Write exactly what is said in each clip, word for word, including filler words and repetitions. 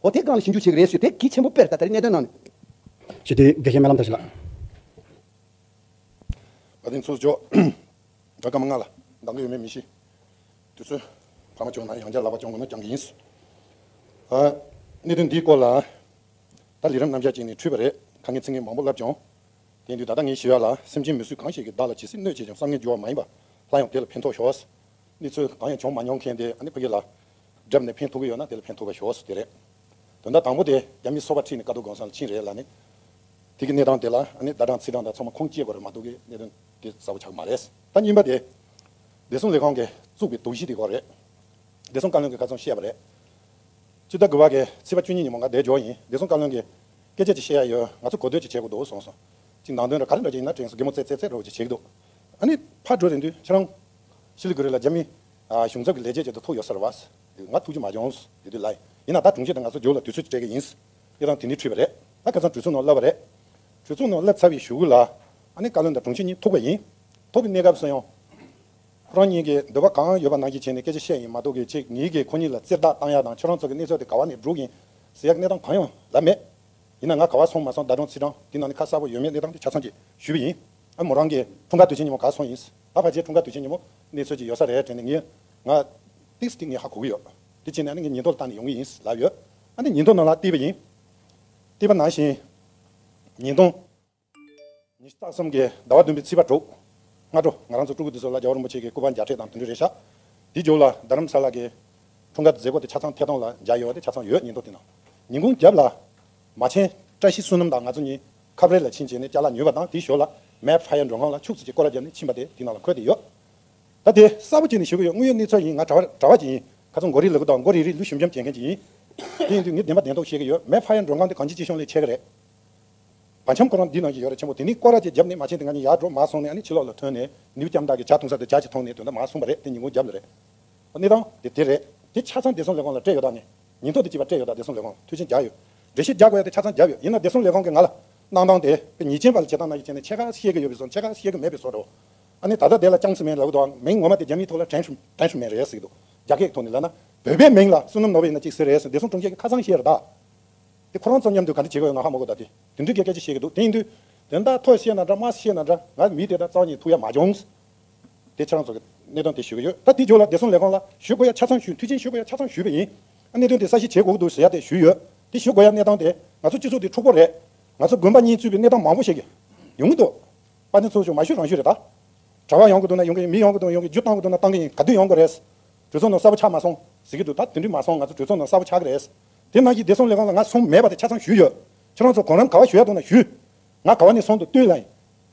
ཧོ་དེ་གང་ལ་ཞིབ་འཇུག་བྱེད་ཀྱི་རེད་ཞུ་དེ་གལ་ཆེན་པོ་དཔེར་ད་ད་རེས་གནད་དོན་ནང་ནས། ཞུ་དེ་དགེ་བཤེས་སྨོན་ལམ་བདག་ཞིག་ལགས། བ་དན་ཚོགས་ཅོག་ད་སྐར་མ་ལྔ་ལ་འདང་གི་ཡོད་མེད་མི་ཤེས། དུས་ཚོད་ཕ་མ་བྱུང་ན་ཡང་བསྐྱར་ལག་པ་བརྐྱང་དགོས་ན་བརྐྱང་གི་ཡིན། ཨ། གནད་དོན་འདིའི་སྐོར་ལ་ད་ལས་རིམ་རྣམ་གཞག་ཅིག་ནས་འཁྲུལ་པ་རེད། ཁ་ངན་ཚིག་ངན་མང་པོ་ལབ་བྱུང་། དེ་ཡིན་དུས་ད་ལྟ་ངས་ཞུ་ཡ་ལ་སེམས་ཅན་མི་སུ་གང་ཞིག་གིས་བདག་ལ་ཇི་སྲིད་གནོད་བྱེད་ཀྱང་བསམ་ངན་འགྱུར་བ་མ་ཡིན་པ། སླར་ཡང་དེ་ལ་ཕན་ཐོགས་ཤོག། གནས་ཚུལ་གང་ཡང་བྱུང་མ་མྱོང་མཁན་དེ་ཨ་ནི་ཕ་གི་ལ་སྒྲུབ་ནས་ཕན་ཐོགས་ཀྱི་ཡོད་ན་དེ་ལ་ཕན་ཐོགས་པ་ཤོག་ཟེར་དེ་རེད། དོན་དག་དང་པོ་དེ་རྒྱ་མིའི་སོ་པ་ཁྲིད་ནས་ཀ་རྡོ་སྒང་ས་ལ་ཕྱིན་རེད་ལ་ནི། དེ་གི་གནས་སྟངས་དེ་ལ་ཨ་ནི་བརྡ་དྲང་ཚིག་དྲང་དང་ཚང་མ་ཁུངས་སྐྱེལ་དགོས་རེད་མ་གཏོགས་གི་གནད་དོན་དེ་གསལ་པོ་ཆགས་མ་རེད། ད་གཉིས་པ་དེ། བདེ་སྲུང་ལས་ཁང་གིས་བཙུགས་པའི་སྡོམ་གཞི་དེ་སྐོར་རེད། བདེ་སྲུང་བཀའ་བློན་གྱིས་ཁ་སང་བཤད་པ་རེད། སྤྱི་ཟླ་དགུ་པ་གི་ཚེས་པ་བཅུ་གཉིས་ཉིན་མོ་ང་འདིར་འབྱོར་ཡིན། བདེ་སྲུང་བཀའ་བློན་གྱིས་སྐད་ཆ་ཅིག་བཤད་ཡ་ཡོད། ང་ཚོ་གོ་ཐོས་ཅིག་བྱེད་དགོས་འདུག་གསུངས་སོང་། ཅིག་ནང་དོན་ར་ག་རེ་འདྲ་ཅིག་ཡིན་ན་དྲན་སོང་། གད་མོ་ཙེ་ཙེ་ཙེ་འདྲ་བོ་ཅིག་བྱེད་ཀྱི་འདུག་ཨ་ནི་ཕར་འགྲོ་རན་དུས་ཁྱེད་རང་ཤི་ལི་གུ་རི་ལ་རྒྱ་མི་གཞུང་ཚབ་ཀྱི་ལས་བྱེད་ཅིག་དང་ཐུག་ཡོད་ས་རེད་བ། ང་ཐུག་རྒྱུ་མ་བྱུང་ཡོད་དུས་དེ་ལ་ཡིན་ན་ད་དྲུང་ཆེ་དང་ང་ཚོ་རྒྱུགས་ལ་དུས་ཚོད་ཅིག་སྤྲད་ཀྱི་ཡིན། ཡོད་དང་དེ་འདྲའི་འཁྲུལ་པ་རེད། ད་ཁ་སང་གྲོས་ཚོགས་ནང་བསླབས་པ་རེད། གྲོས་ཚོགས་ནང་བསླབས་ཚར་བའི་གཞུག་གུ་ལ་ཨ་ནི་བཀའ་བློན་དང་དྲུང་ཆེ་གཉིས་ཐུག་པ་ཡིན། ཐུག་པའི་གནས་སྐབས་སུ་ཡང་། ཁོ་རང་གཉིས་ཀྱིས་འདོད་པ་གང་ཡོད་པ་ནང་བཞིན་བྱས་ནས་སྐད་ཆ་བཤད་ཡིན་མ་གཏོགས་གི་ཅིག་ངེད་ཀྱིས་ཁོ་གཉིས་ལ་རྩེད་བརྡ་བཏང་ཡག་དང་ཁྱོད་རང་ཚོ་གི་གནས་ཚུལ་དེ་ག་བ་ནས་འགྲོ་གི་ཡིན་ཟེར་ཡག་གནས་སྟངས་གང་ཡང་ལབ་མེད། ཡིན་ན་ང་ག་བ་སོང་མ་སོང་བརྡ་དྲང་ཚིག་དྲང་དེ་ནང་ནས་ཁ་གསལ་པོ་ཡོད་མེད་གནས་སྟངས་དེ་ཆ་ཚང་ཅིག་ཞུས་པ་ཡིན། ཨ་མོ་རང་གིས་འཁྲུངས་སྐར་དུས་ཆེན་ཉིན་མོ་ག་སོང་ཡིན། ད་ཕལ་ཆེར་འཁྲུངས་སྐར་དུས་ཆེན་ཉིན་མོ་གནས་ཚུལ་ཅིག་ཡོད་ས་རེད་དྲན་ནས་ངས་ང་ཏིག་ཏིག་ངས་ཧ་གོ་གི་ཡོད། དེ་བྱས་ནས་ཨ་ནི་ངས་ཉིན་ཐོ་ལ་བལྟས་ནས་ཡོང་གི་ཡིན་ལབ་ཡོད། ཨ་ནི་ཉིན་ཐོ་ནང་ལ་བལྟས་པ་ཡིན། བལྟས་པ་ནང་བཞིན། ཉིས་སྟོང་ཉི་ཤུ་རྩ་གསུམ་གྱི་ཟླ་བ་བདུན་པའི་ཚེས་པ་དྲུག་སྔ་དྲོ་ང་རང་ཚོ་སྤྲུལ་སྐུ་དེ་ཚོ་ལ་རྒྱལ་བ་རིན་པོ་ཆེ་གི་སྐུ་པར་མཇལ་འཕྲད་དང་དེ་འདྲ་རེད་ཤག་དེ་རྗེས་ལ་རྡ་རམ་ས་ལ་གི་འཁྲུངས་སྐར་མཛད་སྒོ་དེ་ཆ་ཚང་ཐད་གཏོང་ལ་མཇལ་ཡོད་པ་དེ་ཆ་ཚང་ཡོད། ཉིན་ཐོ་དེ་ནང་ཉིན་གུང་རྒྱབ་ལ་མ་ཆེན་བཀྲ་ཤིས་བསོད་ནམས་དང་ང་ཚོ་གཉིས་ཁབ་རེ་ལ་ཕྱིན་བྱས་ནས་ཅ་ལག་ཉོས་པ་དང་དེའི་ཞོར་ལ་མེ་ཕ་ཡ་མགྲོན་ཁང་ལ་ཕྱུགས་ཚོ་ཅིག་སྐོར་ར་བརྒྱབ་ནས་ཕྱིན་པ་དེ་དེ་ནང་ལ་འཁོད་དེ་ཡོད། ད་དེ་གསལ་པོ་བྱས་ནས་ཞུ་གི་ཡོད། དངོས་ཡོད་གནས་ཚུལ་ཡིན། ང་གྲྭ་པ་གྲྭ་པ་ཅིག་ཡིན། ཁ་སང་མགོ་རིལ་ལབ་གི་དང་མགོ་རིལ་རིལ་ལུས་ཞུམ་ཞུམ་བྱེད་མཁན་ཅིག་ཡིན། དེ་ཡིན་དུས་ངས་བདེན་པ་བདེན་མདོག་བཤད་ཀྱི་ཡོད། མེ་ཕ་ཡ་མགྲོན་ཁང་དེ་གང་ཅི་ཅི་ཤོང་ལས་ཆད་ཀྱི་རེད། བར་འཁྱམ་ཁོ་རང་འདི་ནང་བཞིན་ཡོད་རེད། ཆེན་པོ་དེ་ནས་སྐོར་ར་ཅིག་བརྒྱབ་ནས་མ་ཆེན་དེ་ང་གཉིས་ཡར་འགྲོ་མར་སོང་ནས་ཨ་ནི་ཕྱི་ལོགས་ལ་ཐོན་ནས་ནིའུ་ལྕམ་དག་གི་ཇ་འཐུང་ས་དེ་ཇ་ཅིག་འཐུང་ནས་དོན་དག་མར་སོང་བ་རེད། དེ་ཉིན་གུང་རྒྱབ་ལ་རེད། གནས་སྟངས་དེ་དེ་རེད། དེ་ཆ་ཚང་བདེ་སྲུང་ལས་ཁང་ལ་སྤྲད་ཡོད་ད་ནི། ཉིན་ཐོ་དེ་གཅིག་པ་སྤྲད་ཡོད་ད། བདེ་སྲུང་ལས་ཁང་ལ་ཐུགས་ཆེན་རྒྱག་ཡོད། འགྲེལ་བཤད་རྒྱག་དགོས་ཡ་དེ་ཆ་ཚང་རྒྱབ་ཡོད། ཡིན་ན་བདེ་སྲུང་ལས་ཁང་གིས་ང་ལ་གནང་སྟངས་དེ་དཔེ་ཉེས་ཅན་པ་ལ་བྱེད་སྟངས་ནང་བཞིན་བྱས་ནས་ཕྱེད་ཀ་བཤད་ཀྱི་ཡོད་པའི་བཟོ། ཕྱེད་ཀ་བཤད་ཀྱི་མེད་པའི་བཟོ་འདྲ་བོ། ཨ་ནི་ད་ལྟ་དེ་ལ་ཅང་སི་མེན་ལབ་འདུག་མིང་ངོ་མ་དེ་རྒྱ་མིའི་ཐོག་ལ་ཀྲན་ཀྲན་སི་མེན་རེད་ཟེར་གྱི་འདུག་རྒྱ་སྐད་ཐོག་ནས་ལབ་ན་བོད་པའི་མིང་ལ་བསོད་ནམས་ནོར་བུ་ཡིན་ན་གཅིག་ཟེར་རེད་ཟེར། བདེ་སྲུང་དྲུང་ཆེ་གིས་ཁ་སང་བཤད་རེད་ད། དེ་ཁོ་རང་ཚོ་མཉམ་དུ་ག་འདྲ་བྱེད་དགོས་ཡོད་ང་ཧ་མ་གོ། ད་དེ་དེ་འདྲའི་སྐད་ཆ་བཤད་ཀྱི་འདུག་དེ་ཡིན་དུས་དོན་དག་མཐོ་བཤད་ན་འདྲ་དམའ་བཤད་ན་འདྲ་ང་མི་དེ་དག་རྩ་བ་ཉིད་ཐུག་ཡ་མ་བྱུང་། དེ་ཁྱེད་རང་ཚོ་གི་གནད་དོན་དེ་ཞུ་གི་ཡོད། ད་དེ་རྗེས་ལ་བདེ་སྲུང་ལས་ཁང་ལ་ཞུ་དགོས་ཡ་ཆ་ཚང་ཞུས། མཐུན་རྐྱེན་ཞུ་དགོས་ཡ་ཆ་ཚང་ཞུས་པ་ཡིན། ཨ་གནད་དོན་དེ་གསལ་བཤད་བྱེད་དགོས་ཀྱི་འདུག་ཟེར་ཡ་དེ་ཞུས་ཡོད། དེ་ཞུ་དགོས་ཡ་གནས་སྟངས་དེ་ང་ཚོ་སྤྱི་ཚོགས་དེ་འཁྲུག་པོ་རེད། ང་ཚོ་དགོན་པ་གཉིས་གཙོས་པའི་གནས་སྟངས་མང་པོ་ཞིག་གི་ཡོང་གི་འདུག་དཔལ་ལྡན་ཚོགས་གཞོན་མ་ཞུས་རང་ཞུས་རེད་ད། གྲྭ་པ་ཡོང་གི་འདུག་ན་ཡོང་གི་ཡིན། མི་ཡོང་གི་འདུག་ན་ཡོང་གི་ཡིན། རྒྱུ་བཏང་གི་འདུག་ན་བཏང་གི་ཡིན། ག་དུས་ཡོང་དགོས་རེད། གྲོས་ཚོགས་ནང་གསལ་པོ་ཆགས་མ་སོང་ཟེར་གྱི་འདུག་ད་དེ་འདྲ་མ་སོང་། ང་ཚོ་གྲོས་ཚོགས་ནང་གསལ་པོ་ཆགས་ཀྱི་རེད། དེ་ནང་བཞིན་བདེ་སྲུང་ལས་ཁང་ལ་ང་སོང་མེད་པ་དེ་ཆ་ཚང་ཞུས་ཡོད། ཁྱེད་རང་ཚོ་གོ་རིམ་ག་བ་ཞུ་ཡ་འདུག་ན་ཞུས། ང་ག་བ་ནས་སོང་འདུག་ལྟོས་ལ་ཡིན།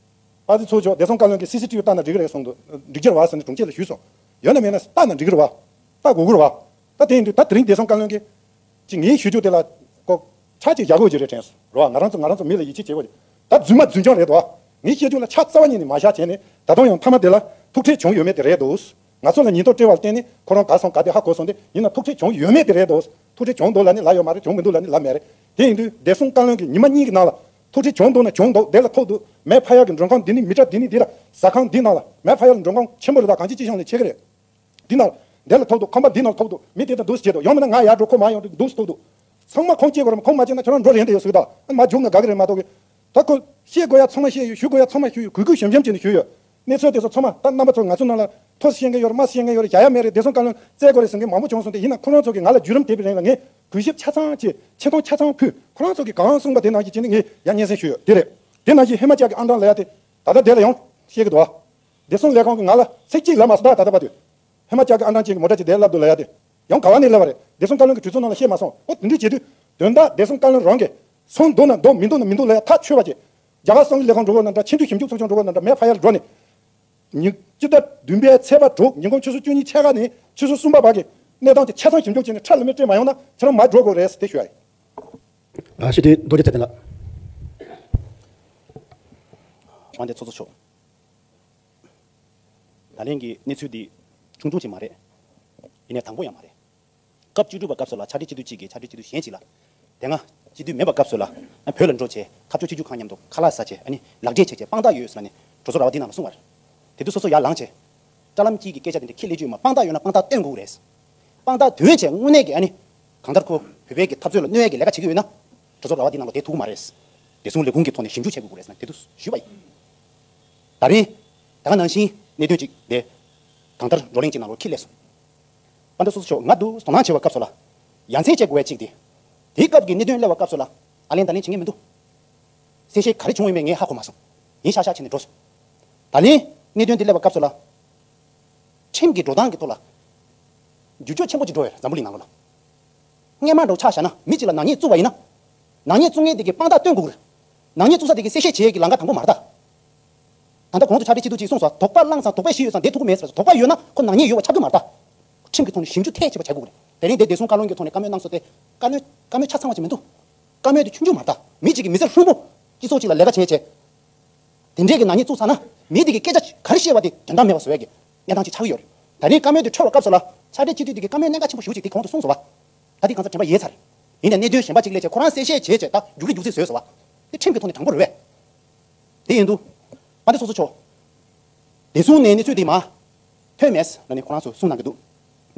པ་དེ་ཚོ་ཆོག་བདེ་སྲུང་བཀའ་བློན་གྱིས་སི་སི་ཊི་བི་བལྟས་ན་འགྲིག་གི་རེད་གསུངས་འདུག་འགྲིག་རྒྱུ་རེད་བ་ཟེར་ནས་དྲུང་ཆེ་ལ་ཞུས་སོང་། ཡོད་ན་མེད་ན་བལྟས་ན་འགྲིག་གི་རེད་བ། བལྟ་དགོས་ཀྱི་རེད་བ། ད་དེ་ཡིན་དུས་ད་དེ་རིང་བདེ་སྲུང་བཀའ་བློན་གྱིས་ཅིག་ངའི་ཞུ་རྒྱུ་དེ་ལ་ཀོ་ཆ་ཅིག་བཞག་དགོས་ཀྱི་རེད་དྲན་སོང་རེད་བ། ང་རང་ཚོ་ང་རང་ཚོ་མི་ལ་ཡིད་ཆེས་བྱེད་དགོས་ཀྱི། ད་རྫུན་མ་རྫུན་རྐྱང་རེད་དོ། ངའི་བཤད་རྒྱུ་ལ་ཆ་རྩ་བ་ཉིད་ནས་མ་བཞག་བྱས་ནས་ད་དུང་ཡང་མཐའ་མ་དེ་ལ་ཐུག་འཕྲད་བྱུང་ཡོད་མེད་དེ་རེད་འདུག་ང་ཚོ་ལ་ཉིན་ཐོ་སྤྲད་པར་བརྟེན་ནས་ཁོ་རང་ག་སོང་ག་དེ་ཧ་གོ་སོང་སྟེ་ཡིན་ན་ཐུག་འཕྲད་བྱུང་ཡོད་མེད་དེ་རེད་འདུག་ཐུག་འཕྲད་བྱུང་འདུག་ལབ་ནས་ལབ་ཡོད་མ་རེད། བྱུང་མི་འདུག་ལབ་ནས་ལབ་མེད་རེད། དེ་ཡིན་དུས་བདེ་སྲུང་བཀའ་བློན་གྱིས་ཉི་མ་གཉིས་ཀྱི་ནང་ལ་ཐུག་འཕྲད་བྱུང་འདུག་ན་བྱུང་འདུག་དེ་ལ་ཐུག་འདུག་མེ་ཕ་ཡག་གི་མགྲོན་ཁང་འདི་ནི་མི་གྲངས་འདི་ནི་འདི་ལ་ཟ་ཁང་འདི་ནང་ལ་མེ་ཕ་ཡག་གི་མགྲོན་ཁང་ཆེན་པོ་རེད་ད། གང་ཅི་ཅི་ཤང་ལས་ཆེ་གི་རེད། འདི་ནང་ལ་འདི་ལ་ཐུག་འདུག་ཁང་པ་འདི་ནང་ལ་ཐུག་འདུག་མི་དེ་དང་འདུག་སེ་བྱེད་འདུག་ཡང་མིན་ན་ང་ཡར་འགྲོ་ཁོ་མར་ཡོང་འདུག་སེ་ཐུག་འདུག་ཚང་མ་ཁུངས་སྐྱེལ་དགོས་རེད། ཁུངས་མ་སྐྱེལ་ན་ཁྱོད་རང་འགྲོ་རན་དེ་ཡོད་ཟེར་གི་ད། ཨ་མ་རྒྱུག་ན་དགའ་གི་རེད་མ་གཏོགས་གི་ད་ཁོ་བཤད་དགོས་ཡ་ཚང་མ་བཤད་ཡོད། ཞུ་དགོས་ཡ་ཚང་མ་ཞུས་ཡོད། གུས་གུས་ཞུམ་ཞུམ་བྱས་ནས་ཞུས་ཡོད། གནས་ཚུལ་དེ་ཚོ་ཚང་མ་ད་རྣམ་པ་ཚོ་ང་ཚོ་ནང་ལ་མཐོ་ས་བཤད་མཁན་ཡོད་རེད། དམའ་ས་བཤད་མཁན་ཡོད་རེད། བྱ་ཡ་མེད་རེད། བདེ་སྲུང་བཀའ་བློན་བཙལ་དགོས་རེད་ཟེར་མཁན་མང་པོ་བྱུང་སོང་སྟེ་ཡིན་ན་ཁོ་རང་ཚོ་གིས་ང་ལ་བརྒྱུད་རིམ་དེབ་རིང་ལ་ངས་གུས་ཞབས་ཆ་ཚང་བྱས་ཆེ་མཐོང་ཆ་ཚང་ཕུལ། ཁོ་རང་ཚོ་གིས་གང་གསུངས་པ་དེ་ནང་བཞིན་བྱས་ནས་ངས་ཡ་སྙན་སེང་ཞུས་ཡོད། དེ་རེད། དེ་ནང་བཞིན་ཧི་མ་ཅལ་གྱི་ཨང་གྲངས་ལབ་ཡ་དེ་ད་ལྟ་དེ་ལ་ཡང་བཤད་ཀྱི་འདུག་ཨ། བདེ་སྲུང་ལས་ཁང་གིས་ང་ལ་ཚིག་གཅིག་ལབ་མ་སོང་ད་ད་ལྟ་བར་དུ། ཧི་མ་ཅལ་གྱི་ཨང་གྲངས་ཅན་གྱི་མོ་ཊ་ཅིག་དེ་ལབ་འདུག་ལབ་ཡ་དེ་ཡང་ག་བ་ནས་ལབ་པ་རེད། བདེ་སྲུང་བཀའ་བློན་གྱིས་གྲོས་ཚོགས་ནང་ལ་བཤད་མ་སོང་། ཨོ་དེ་འདྲ་བྱེད་དུས་དོན་དག་བདེ་སྲུང་བཀའ་བློན་རང་གིས་སོང་འདུག་ན་འདུག་མི་འདུག་ན་མི་འདུག་ལབ་ཡ་ཐག་ཆོད་པ་བྱེད། རྒྱ་གར་གསང་བའི་ལས་ཁང་འགྲོ་དགོས་ན་འདྲ། ཆེས་མཐོའི་ཞིབ་འཇུག་ཚོགས་ཆུང་འགྲོ་དགོས་ན་འདྲ། མེ་ཕ་ཡར་འགྲོ་ནས། ཉིན་སྤྱི་ཟླ་བདུན་པའི་ཚེས་པ་དྲུག་ཉིན་གུང་ཆུ་ཚོད་བཅུ་གཉིས་ཕྱེད་ཀ་ནས་ཆུ་ཚོད་གསུམ་པ་བར་གྱི་གནས་སྟངས་དེ་ཆ་ཚང་ཞིབ་འཇུག་བྱས་ནས་ཁྲ་ལམ་མེ་སྤྲད་མ་ཡོང་ན་ཁྱེད་རང་མར་འགྲོ་དགོས་རེད་ཟེར་དེ་ཞུ་ཡ་ཡིན། ཨ་ཞུ་དེ་རྡོ་རྗེ་ཚེ་བརྟན་ལགས། དབང་ལྡན་ཚོགས་གཙོ་མཆོག་ད་ལན་གྱི་གནས་ཚུལ་འདི་ཆུང་ཆུང་ཅིག་མ་རེད། ཡིན་ནའི་དང་པོ་ཡང་མ་རེད། སྐབས་བཅུ་དྲུག་པ་སྐབས་སུ་ལ་ཕྱག་སྦྲེལ་སྤྱི་འཐུས་གཅིག་གིས་ཕྱག་སྦྲེལ་སྤྱི་འཐུས་གཞན་གཅིག་ལ། དེ་སྔ་སྤྱི་འཐུས་མེད་པ་སྐབས་སུ་ལ་ཨ་བོད་ལ་འགྲོ་བྱས་འཐབ་ཕྱོགས་གཅིག་གྱུར་ཁང་མཉམ་དུ་ཁ་ལག་ཟ་བྱས་ཨ་ནི་ལག་འབྲེལ་བྱས་བྱས་དཔང་རྟགས་ཡོད་ཟེར་ནས་གྲོས་ཚོགས་ར་བ་འདི་ནང་ལ་གསུངས་པ་རེད། དེ་དུས་སོ་སོ་ཡར་ལངས་བྱས། དྲ་ལམ་གཅིག་གི་སྐད་ཆ་དེ་འདྲ་ཁྱེད་ལས་བརྗོད་མ་དཔང་རྟགས་ཡོད་ན་དཔང་རྟགས་སྟོན་དགོས་རེད། དཔང་རྟགས་དོན་བྱས་དངོས་གནས་ཀྱི་ཨ་ནི། གང་ལྟར་ཁོ་བོད་པའི་གི་འཐབ་རྩོད་ལ་གནོད་ཡས་ཀྱི་ལས་ཀ་བྱེད་ཀྱི་ཡོད་ན། གྲོས་ཚོགས་ར་བ་འདི་ནང་ལ་བསྡད་ཐུབ་ཀྱི་མ་རེད། བདེ་སྲུང་ལས་ཁུངས་ཀྱི་ཐོག་ནས་ཞིབ་འཇུག་བྱེད་དགོས་ཀྱི་རེད་ཟེར་ནས་དེ་ཚོ་ཞུས་པ་ཡིན། ད་རིང་ད་ག་ནང་བཞིན་གནད་དོན་ཅིག་དེ་གང་ལྟར་བགྲོ་གླེང་ཅིག་ནང་ལོགས་འཁྱེར་སླེབས་སོང་། དཔལ་ལྡན་སོ་སོ་མཆོག་ང་འདུག་དོ་སྣང་བྱེད་པའི་སྐབས་སུ་ལ། ཡ་མཚན་སྐྱེ་དགོས་པའི་གཅིག་དེ། དེའི་སྐབས་ཀྱི་གནད་དོན་སླེབས་པའི་སྐབས་སུ་ལ་ཨ་ལན་ད་ལན་བྱེད་མཁན་མི་འདུག་གསལ་བཤད་ག་རེ་བྱུང་ཡོད་མེད་ངས་ཧ་གོ་མ་སོང་། ཡིན་ཤག་ཤག་བྱས་ནས་འགྲོ་སོང་། ད་ལན་གནད་དོན་དེ་སླེབས་པའི་སྐབས་སུ་ལ། ཁྲིམས་ཀྱི་འགྲོ་སྟངས་ཀྱི་ཐོག་ལ། འགྱུར་བཅོས་ཆེན་པོ་ཅིག་འགྲོ་ཡོད་རེད་འཛམ་བུ་གླིང་ནང་ལོགས་ལ། སྔས་མ་འདྲ་བོ་ཆ་བཞག་ན་མི་གཅིག་ལ་ནག་ཉེས་བཙུགས་པ་ཡིན་ན། ནག་ཉེས་བཙུགས་མཁན་དེ་གི་དཔང་རྟགས་སྟོན་དགོས་ཀྱི་རེད། ནག་ཉེས་བཙུགས་ས་དེ་གི་གསལ་བཤད་བྱེད་ཡས་ཀྱི་ལམ་ཁ་དང་པོ་མ་རེད་ད། ད་ལྟ་གོང་དུ་ཕྱག་སྦྲེལ་སྤྱི་འཐུས་ཀྱིས་གསུངས་སོང་དོགས་པ་བླངས་ཙང་དོགས་པའི་གཞི་ཡོད་ཙང་བསྡད་ཐུབ་ཀྱི་མེད་ཟེར་དོགས་པ་ཡོད་ན་ཁོ་ནག་ཉེས་ཡོད་པ་ཆགས་རྒྱུ་མ་རེད་ད། ཁྲིམས་ཀྱི་ཐོག་ནས་ཞིབ་འཇུག་ཐད་ཆེ་བ་བྱ་དགོས་ཀྱི་རེད། དེ་རིང་དེ་བདེ་སྲུང་བཀའ་བློན་གྱི་ཐོག་ནས་བཀའ་མོལ་གནང་སོང་སྟེ། བཀའ་མོལ་བཀའ་མོལ་ཆ་ཚང་བ་ཅིག་མི་འདུག་བཀའ་མོལ་དེ་ཆུང་ཆུང་མ་རེད་ད། མི་གཅིག་གིས་མི་སེར་ཧྲུལ་པོ་སྤྱི་ཚོགས་གཅིག་ལ་ལས་ཀ་བྱས་བྱས། དེ་འདྲས་ཀྱི་ནག་ཉེས་བཙུགས་ཚར་ན་མི་དེ་གི་སྐད་ཆ་ག་རེ་བཤད་པ་དེ་དོན་དག་མེད་པ་བཟོ་ཡས་ཀྱི་གནས་སྟངས་ཅིག་ཆགས་ཀྱི་ཡོད་རེད། ད་རིང་བཀའ་མོལ་དེ་འཕྲོས་པའི་སྐབས་སུ་ལ་ཕྱག་སྦྲེལ་སྤྱི་འཐུས་དེ་གི་བཀའ་མོལ་གནད་འགག་ཆེན་པོ་ཞེ་པོ་ཅིག་དེ་གོང་དུ་གསུངས་སོང་བ། ད་དེ་གང་ས་དྲན་པ་ཡལ་ཚར་རེད། ཡིན་ནའི་གནད་དོན་གཞན་པ་ཅིག་སླེབས་བྱས་ཁོ་རང་གསལ་བཤད་བྱས་བྱས་ད་མཇུག་ལས་མཇུག་སེལ་བཟོས་སོང་བ། དེ་ཁྲིམས་ཀྱི་ཐོག་ནས་དྲང་པོ་རེད་པས། དེ་ཡིན་དུས། དཔལ་ལྡན་སོ་སོ་མཆོག་བདེ་སྲུང་ནས་གནས་ཚུལ་དེ་མར་ཐོན་མེད་ལབ་ནས་ཁོ་རང་ཚོས་གསུངས་གནང་གི་འདུག་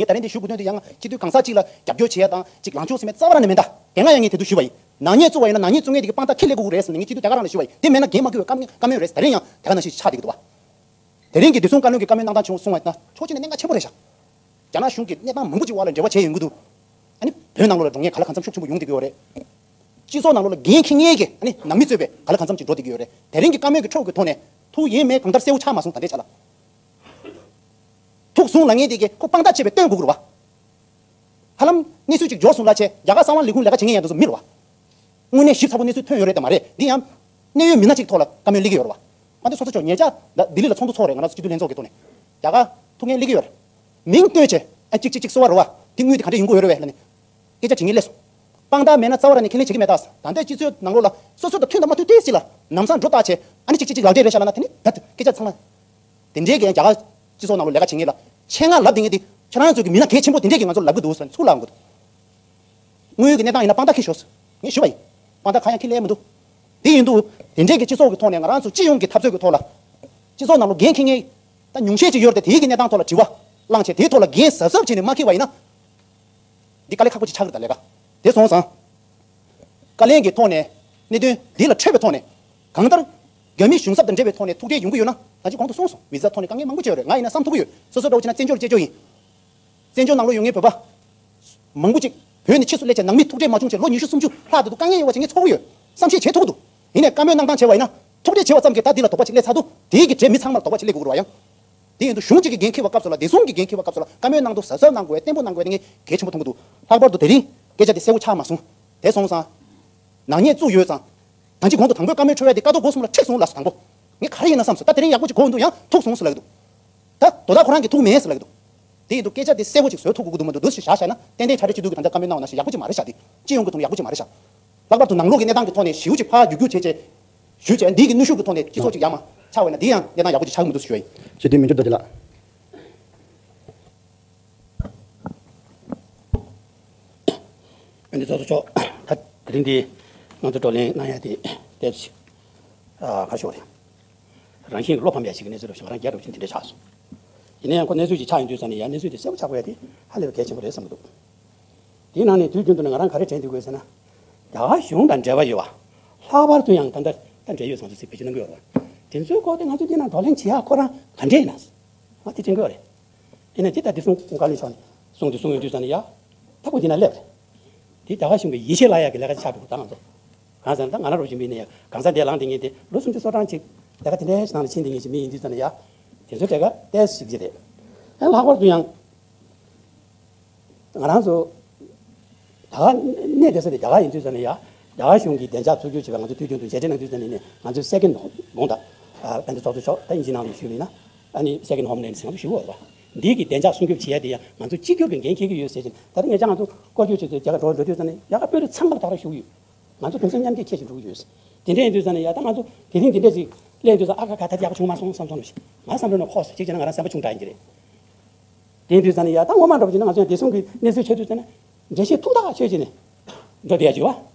ངས་ད་རིང་འདི་ཞུ་དགོས་དོན་དེ་ཡང་སྤྱི་འཐུས་གང་ཟག་གཅིག་ལ་རྒྱབ་སྐྱོར་བྱེད་ཡ་དང་གཅིག་ལངས་ཕྱོགས་ཟིན་མེད་རྩ་བ་རང་ནས་མེད་ད། དེ་སྔ་ཡང་ངས་དེ་དུས་ཞུས་པ་ཡིན། ནག་ཉེས་བཙུགས་པ་ཡིན་ན་ནག་ཉེས་བཙུགས་མཁན་དེ་གི་དཔང་རྟགས་ཁས་ལེན་དགོས་ཀྱི་རེད་ཟེར་ནས་ངས་སྤྱི་འཐུས་རྒྱ་གར་རང་ལ་ཞུས་པ་ཡིན། དེ་མེད་ན་འགན་མ་འཁུར་བའི་བཀའ་བཀའ་མོལ་རེད། ད་རིང་ཡང་དེ་ག་ནང་བཞིན་ཆགས་བསྡད་ཀྱི་འདུག་བ། དེ་རིང་གི་བདེ་སྲུང་བཀའ་བློན་གྱི་བཀའ་མོལ་གནང་སྟངས་བྱུང་སོང་བ་ཡིན་ན་ཕྱོགས་གཅིག་ནས་གནད་འགག་ཆེན་པོ་རེད་ཤག་རྒྱ་ནག་གཞུང་གིས་གནས་སྟངས་མང་པོ་ཅིག་འོག་ལ་འབྲེལ་བ་བྱས་ཡོང་གི་འདུག་ཨ་ནི་བོད་ནང་ལོགས་ལ་འགྲོ་མཁན་ག་ལ་གང་འཚམ་ཤུགས་ཆེན་པོ་ཡོང་བསྡད་ཀྱི་ཡོད་རེད། སྤྱི་ཚོགས་ནང་ལོགས་ལ་འགན་འཁྱེར་མཁན་གྱི་ཨ་ནི་ནང་མི་གཙོས་པའི་ག་ལ་གང་འཚམ་ཅིག་འགྲོ་བསྡད་ཀྱི་ཡོད་རེད། དེ་རིང་གི་བཀའ་མོལ་གྱི་ཕྲོགས་ཀྱི་ཐོག་ནས་ཐུགས་ཡེངས་མེད་གང་ལྟར་གསལ་བོ་ཆགས་མ་སོང་ད་ལྟའི་ཆ་ལ། ཐུགས་བཟུང་ལ་ངེས་དེ་གི་ཁོ་དཔང་རྟགས་བྱས་པའི་སྟོན་དགོས་ཀྱི་རེད་བ། ཧ་ལམ་གནས་ཚུལ་ཅིག་འབྱོར་སོང་ལ་ཆེ་རྒྱ་གར་གསང་བ་ལས་ཁུངས་ལས་ཀ་བྱེད་མཁན་ཡང་དེ་ཚོ་མི་རེད་བ། དངོས་གནས་ཞིབ་ཚགས་པོ་གནས་ཚུལ་ཐོན་ཡོད་རེད་དམ་མ་རེད་འདི་ཡང་གནད་ཡོད་མི་སྣ་གཅིག་ཐོག་ལ་བཀའ་མོལ་སླེབས་ཀྱི་ཡོད་རེད་བ། ཨ་འདི་སོ་སོ་ཅོག་ཉེ་ཆར་ལྡི་ལི་ལ་ཚོགས་འདུ་ཚོགས་རེད། ང་རང་ཚོ་སྤྱི་འཐུས་ལྷན་ཚོགས་ཀྱི་ཐོག་ནས་རྒྱ་གར་ཐུག་མཁན་སླེབས་ཀྱི་ཡོད་རེད། མིང་བཏོན་བྱས་ཨ་གཅིག་གཅིག་གཅིག་གསོལ་བ་རོལ་བ་དེ་དངུལ་དེ་ག་འདྲ་ཡོང་གི་ཡོད་རེད་བས་ལབ་ནས་སྐད་ཆ་དྲི་མཁན་སླེབས་སོང་། དཔང་རྟགས་མེད་ན་རྩ་བ་རང་ནས་ཁས་ལེན་བྱེད་ཀྱི་མེད་ད། ད་ལྟའི་སྤྱི་ཚོགས་ནང་ལོགས་ལ་སོ་སོ་དང་མཐུན་དང་མ་མཐུན་ཏོག་ཙམ་ལ་ལམ་སང་སྒྲོ་བཏགས་བྱས་ཨ་ནི་གཅིག་གཅིག་གཅིག་ལག་འབྲེལ་རེད་ཤག་ལབ་ན་དེ་ནི་ད་སྐད་ཆ་ཚང་མ། དེ་འདྲའི་གི་རྒྱ་གར་སྤྱི་ཚོགས་ནང་ལོགས་ལས་ཀ་བྱེད་མཁན་ལ་ཆེད་མངགས་ལབ་བསྡད་མཁན་དེ་ཁྱེད་རང་ཚོ་གི་མི་སྣ་གལ་ཆེན་པོ་དེ་འདྲས་ཀྱིས་ང་ཚོར་ལབ་གི་འདུག་ཟེར་ཚུར་ལབ་འོང་གི་འདུག་དངོས་ཡོད་ཀྱི་གནས་སྟངས་ཡིན་ན་དཔང་རྟགས་ཁྱེར་ཤོག་ཟེར་ངས་ཞུས་པ་ཡིན། དཔང་རྟགས་གང་ཡང་ཁྱེར་སླེབས་མི་འདུག་དེ་ཡིན་དུས་དེ་འདྲས་ཀྱི་སྤྱི་ཚོགས་ཀྱི་ཐོག་ནས་ང་རང་ཚོ་སྤྱི་ཡོངས་ཀྱི་འཐབ་རྩོད་ཀྱི་ཐོག་ལ་སྤྱི་ཚོགས་ནང་ལོགས་འགན་འཁྱེར་མཁན་ད་ཉུང་ཤས་ཅིག་ཡོད་རེད་དེ། དེའི་གི་གནས་སྟངས་ཐོག་ལ་དྲི་བ་བླངས་བྱས་དེའི་ཐོག་ལ་འགན་གཟབ་གཟབ་བྱས་ནས་མ་འཁྱེར་བ་ཡིན་ན། འདི་དཀའ་ལས་ཁག་པོ་ཅིག་ཆགས་ཀྱི་རེད་ད་ལས་ཀ། དེ་སོང་ཙང་། བཀའ་ལན་གྱི་ཐོག་ནས་གནད་དོན་འདི་ལ་འཕྲོད་པའི་ཐོག་ནས་གང་ལྟར་རྒྱ་མི་གཞུང་ཚབ་དང་འབྲེལ་བའི་ཐོག་ནས་ཐུག་འཕྲད་ཡོང་གི་ཡོད་ན། ད་ཅི་གོང་དུ་གསུངས་སོང་། བི་ཟ་ཐོག་ནས་དཀའ་ངལ་མང་པོ་ཅིག་ཡོད་རེད། ང་ཡིན་ན་བསམ་ཐུབ་ཀྱི་ཡོད། སོ་སོ་འདྲ་བོ་བྱས་ན་བཙན་བྱོལ་སྐྱེས་ཕྱོགས་ཡིན། བཙན་བྱོལ་ནང་ལོགས་ཡོད་མཁན་བོད་པ་མང་པོ་ཅིག་བོད་ནས་ཕྱིས་སུ་སླེབས་བྱས་ནང་མི་ཐུག་འཕྲད་མ་བྱུང་བྱས་ལོ་ཉི་ཤུ་སུམ་ཅུ་ལྷག་འདུག་དཀའ་ངལ་ཡོད་པ་ཅིག་ངས་ཚོར་གྱི་ཡོད། བསམ་ཤེས་བྱེད་ཐུབ་ཀྱི་འདུག་ཡིན་ནའི་བཀའ་མོལ་གནང་སྟངས་བྱས་པ་ཡིན་ན་ཐུག་འཕྲད་བྱས་པ་ཙམ་གྱིས་ད་འདི་ལ་དོགས་པ་ཅིག་སླེབས་ཚར་འདུག་དེའི་གི་གྲས་མི་ཚང་མར་དོགས་པ་ཅིག་སླེབས་དགོས་ཀྱི་རེད་བ་ཡང་། དེ་ཡིན་དུས་གཞུང་གཅིག་གི་འགན་འཁྱེར་བའི་སྐབས་སུ་ལ་བདེ་སྲུང་གི་འགན་འཁྱེར་བའི་སྐབས་སུ་ལ་བཀའ་མོལ་གནང་དུས་གཟབ་གཟབ་གནང་དགོས་པའི་བརྟན་པོ་གནང་དགོས་པའི་དེ་ངས་གལ་ཆེན་པོ་མཐོང་གི་འདུག་ལྷག་པར་དུ་དེ་རིང་སྐད་ཆ་དེ་གསལ་པོ་ཆགས་མ་སོང་། དེ་སོང་ཙང་། ནག་ཉེས་བཙུགས་ཡོད་ཙང་། ད་ཅི་གོང་དུ་དང་པོའི་བཀའ་མོལ་འཕྲོད་ཡ་དེ་ཀ་རྡོ་སྒོ་གསུམ་ལ་འཁྲིགས་སོང་ལབ་སོང་དང་པོ། ངས་ག་རེ་ཡིན་ན་བསམ་སོང་། ད་དེ་རིང་ཡག་པོ་ཅིག་གོ་འདུག་ཡང་ཐུག་སོང་ཟེར་ལབ་ཀྱི་འདུག་ད་དོ་བདག་ཁོ་རང་གིས་ཐུག་མེད་ཟེར་ལབ་ཀྱི་འདུག་དེ་ཡིན་དུས་སྐད་ཆ་དེ་གསལ་པོ་ཅིག་བཟོ་ཐུབ་དགོས་ཀྱི་འདུག་མ་འདུག་འདུག་ཞེས་བཞག་བཞག་ན་ཏན་ཏན་ཕྱག་སྦྲེལ་སྤྱི་འཐུས་ཀྱི་ད་ལྟ་བཀའ་མོལ་གནང་བ་ནང་བཞིན་ཡག་པོ་ཅིག་མ་རེད་ཤག་དེ་སྤྱི་ཡོངས་ཀྱི་ཐོག་ནས་ཡག་པོ་ཅིག་མ་རེད་ཤག་ལྷག་པར་དུ་ནང་ལོགས་ཀྱི་གནས་སྟངས་ཀྱི་ཐོག་ནས་ཞེ་པོ་ཅིག་ཕར་བསྒྱུར་བསྒྱུར་བྱས་བྱས། ཞུས་བྱས་འདི་གི་གནོན་ཤུགས་ཀྱི་ཐོག་ནས་སྤྱི་ཚོགས་ཅིག་ཡར་མར་ཆགས་པ་ཡིན་ན་འདི་ཡང་གནས་སྟངས་ཡག་པོ་ཅིག་ཆགས་ཀྱི་མི་འདུག་ཞུ་བ་ཡིན། སྤྱི་འཐུས་མི་འགྱུར་རྡོ་རྗེ་ལགས། ཨ་ནི་ཚོགས་གཙོ་མཆོག་ད་དེ་རིང་འདི་ང་ཚོ་བགྲོ་གླེང་གནང་ཡ་དེ་དེབ་ཅིག་ཨ་ཁ་ཤོར་རེད། རང་བཞིན་གྱི་བློ་ཕམ་ཡ་ཞིག་གི་གནས་ཚུལ་རེད་ཤག་ང་རང་རྒྱལ་རབས་ཅན་དེ་འདྲ་ཆགས་སོང་། ཡིན་ན་ཡང་ཁོ་གནས་ཚུལ་ཅིག་ཆགས་ཡོང་དུས་ཙ་ནས་ཡ་གནས་ཚུལ་དེ་གསལ་པོ་ཆགས་དགོས་ཡ་དེ་ཧ་ལས་པའི་གལ་ཆེན་པོ་རེད་བསམ་གྱི་འདུག་དེའི་ནང་ནས་དུས་རྒྱུན་དུ་ནས་ང་རང་ག་རེ་དྲན་བསྡད་དགོས་ཟེར་ན། རྒྱ་གར་གཞུང་དང་འབྲེལ་བ་ཡོད་པ། ལྷག་པར་དུ་ཡང་ད་ལྟ་ད་འབྲེལ་ཡོད་ཟེར་ཚོ་ཚིག་བེད་སྤྱོད་གནང་གི་ཡོད་རེད་བ། དེ་ཚོའི་སྐོར་དེ་ང་ཚོ་འདི་ནང་བགྲོ་གླེང་བྱེད་ཡག་ཁོ་རང་ག་འདྲས་ཡིན་ན། ང་དེ་དྲན་གི་ཡོད་རེད། དེ་ནས་དེ་ལྟར་བདེ་སྲུང་བཀའ་བློན་མཆོག་ནས་གསུངས་ཏེ་གསུངས་ཡོང་དུས་ཙ་ནས་ཡ། ད་ཁོ་འདི་ན་སླེབས་རེད། དེ་རྒྱ་གར་གཞུང་གི་ཡིད་ཆེས་བརླག་ཡག་གི་ལས་ཀ་ཆགས་འགྲོ་གི་ད་ང་ཚོ། གང་ཟེར་ན་ད་ང་རང་རོགས་བྱེད་མི་ནས་གང་ཟག་འདས་ལངས་དེ་ངས་དེ་ལོ་སུམ་ཅུ་སོ་གྲངས་ཅིག་ལས་ཀ་དེ་འདྲའི་ནང་ལ་ཕྱིན་དེ་ངས་ཅིག་མི་ཡིན་དུས་ཙ་ནས་ཡ། དེ་ཚོའི་གྲས་ཀ་ཏོག་ཙམ་ཞིག་ཅིག་རེད། ཡང་ལྷག་པར་དུ་ཡང་། ང་རང་ཚོ་ད་ག་གནས་བསྡད་ས་དེ་རྒྱ་གར་ཡིན་དུས་ཙ་ནས་ཡ། རྒྱ་གར་གཞུང་གིས་བདེ་འཇགས་ཚུར་སྐྱོར་བྱེད་པ་ང་ཚོ་དུས་རྒྱུན་དུ་མཇལ་འཕྲད་གནང་དུས་ཙ་ནས་ནས་ང་ཚོའི་second home དང་། ཨ་དཔལ་ལྡན་ཚོགས་གཙོ་མཆོག་ད་དབྱིན་ཇིའི་ནང་ལ་ཞུས་པ་ཡིན་ན། ཨ་ནི་second homeland ཟེར་ང་ཚོ་ཞུ་དགོས་རེད་པ། འདི་གི་བདེ་འཇགས་སྲུང་སྐྱོབ་བྱེད་ཡ་དེ་ཡང་ང་ཚོ་གཅིག་གྱུར་གྱི་འགན་འཁྱེར་གྱི་ཡོད་ཟེར་བཞིན་ད་ལྟ་ངེད་ཅག་ང་ཚོ་སྐོར་སྐྱོད་བྱེད་དུས་རྒྱ་གར་འགྲོ་འགྲོ་དུས་ཙ་ནས་རྒྱ་གར་དཔོན་རིགས་ཚང་མ་ལ་ད་རེས་ཞུ་གི་ཡོད། ང་ཚོ་དུང་སེམས་མཉམ་སྐྱེད་བྱེད་བཞིན་འགྲོ་གི་ཡོད། དེ་འདྲ་ཡིན་དུས་ཙ་ནས་ཡ་ད་ང་ཚོ་དེ་རིང་དེ་འདྲ་ཞིག་སླེབས་དུས་ཙ་ཨ་ཁ་ཁ་ད་དེ་ཡག་པོ་བྱུང་མ་སོང་བསམ་སོང་ལ་ཞིག་ང་བསམ་བློ་ནང་ཁོག་སོང་གཅིག་བྱས་ན་ང་རང་སེམས་པ་ཆུང་དྲགས་ཡིན་གྱི་རེད། དེ་ཡིན་དུས་ཙ་ནས་ཡ་ད་སྔོན་མ་འདྲ་པོ་བྱས་ན་ང་ཚོ་ཡང་བདེ་སྲུང་གི་གནས་ཚུལ་ཆེ་དུས་ཙ་ན་འགྲེལ་བཤད་ཐུགས་ཐག་ཆོད་བྱས་ནས་འགྲོ་བསྡད་ཡ་བྱུང་བ།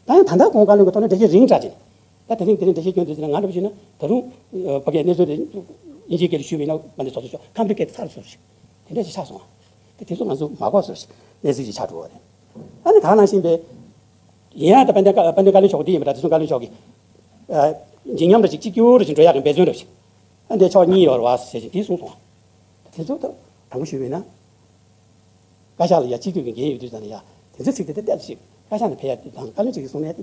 ད་ཡང་ད་ལྟ་གོང་བཀའ་བློན་གྱི་ཐོག་ནས་འགྲེལ་བཤད་རིང་དྲགས་བྱས་ནས་ད་དེ་རིང་དེ་རིང་འགྲེལ་བཤད་སྐྱོན་དུས་ཙ་ན་ང་འདྲ་པོ་བྱས་ན་ད་རུང་ཕ་གིའི་གནས་ཚུལ་དེ་དབྱིན་ཇིའི་སྐད་དུ་ཞུས་པ་ཡིན་ན་མ་འདི་ཚོགས་གཙོ་མཆོག་complicated ཚར་སོང་ཞིག་དེ་འདྲ་ཞིག་ཆགས་སོང་བ། དེ་དེ་ཚོ་ང་ཚོ་མ་གོ་སོང་ཞིག་གནས་ཚུལ་ཞིག་ཆགས་འགྲོ་བ་རེད། ཨ་ནི་ད་ག་ནང་བཞིན་པའི་ཡིན་ཡང་ད་དཔལ་ལྡན་བཀའ་བཀའ་བློན་བཀའ་བློན་མཆོག་འདི་ཡིན་པ་འདྲ། དེ་གསུང་བཀའ་བློན་མཆོག་གིས་ཨ་འཇིགས་ཉམས་རེ་ཅིག་གཅིག་གྱུར་རེ་ཅིག་འགྲོ་ཡག་གི་འབད་བརྩོན་རེ་ཅིག་ཨ་འདི་ཕྱོགས་གཉིས་ཡོད་རེད་བ་ཟེར་ཅིག་དེ་གསུངས་སོང་། དེ་ཚོ་ད་དྲང་པོ་ཞུས་པ་ཡིན་ན། བཀའ་ཤག་ལ་ཡ་སྤྱི་འཐུས་ཀྱི་འགན་ཡོད་དུས་ཙང་ནས་ཡ་དེ་ཚོའི་ཚིག་དེ་ཏོག་ཙམ་ཞིག་བཀའ་ཤག་ནས་ཕེབས་ཡ་དེ་དང་བཀའ་བློན་ཅིག་གིས་གསུངས་ནས་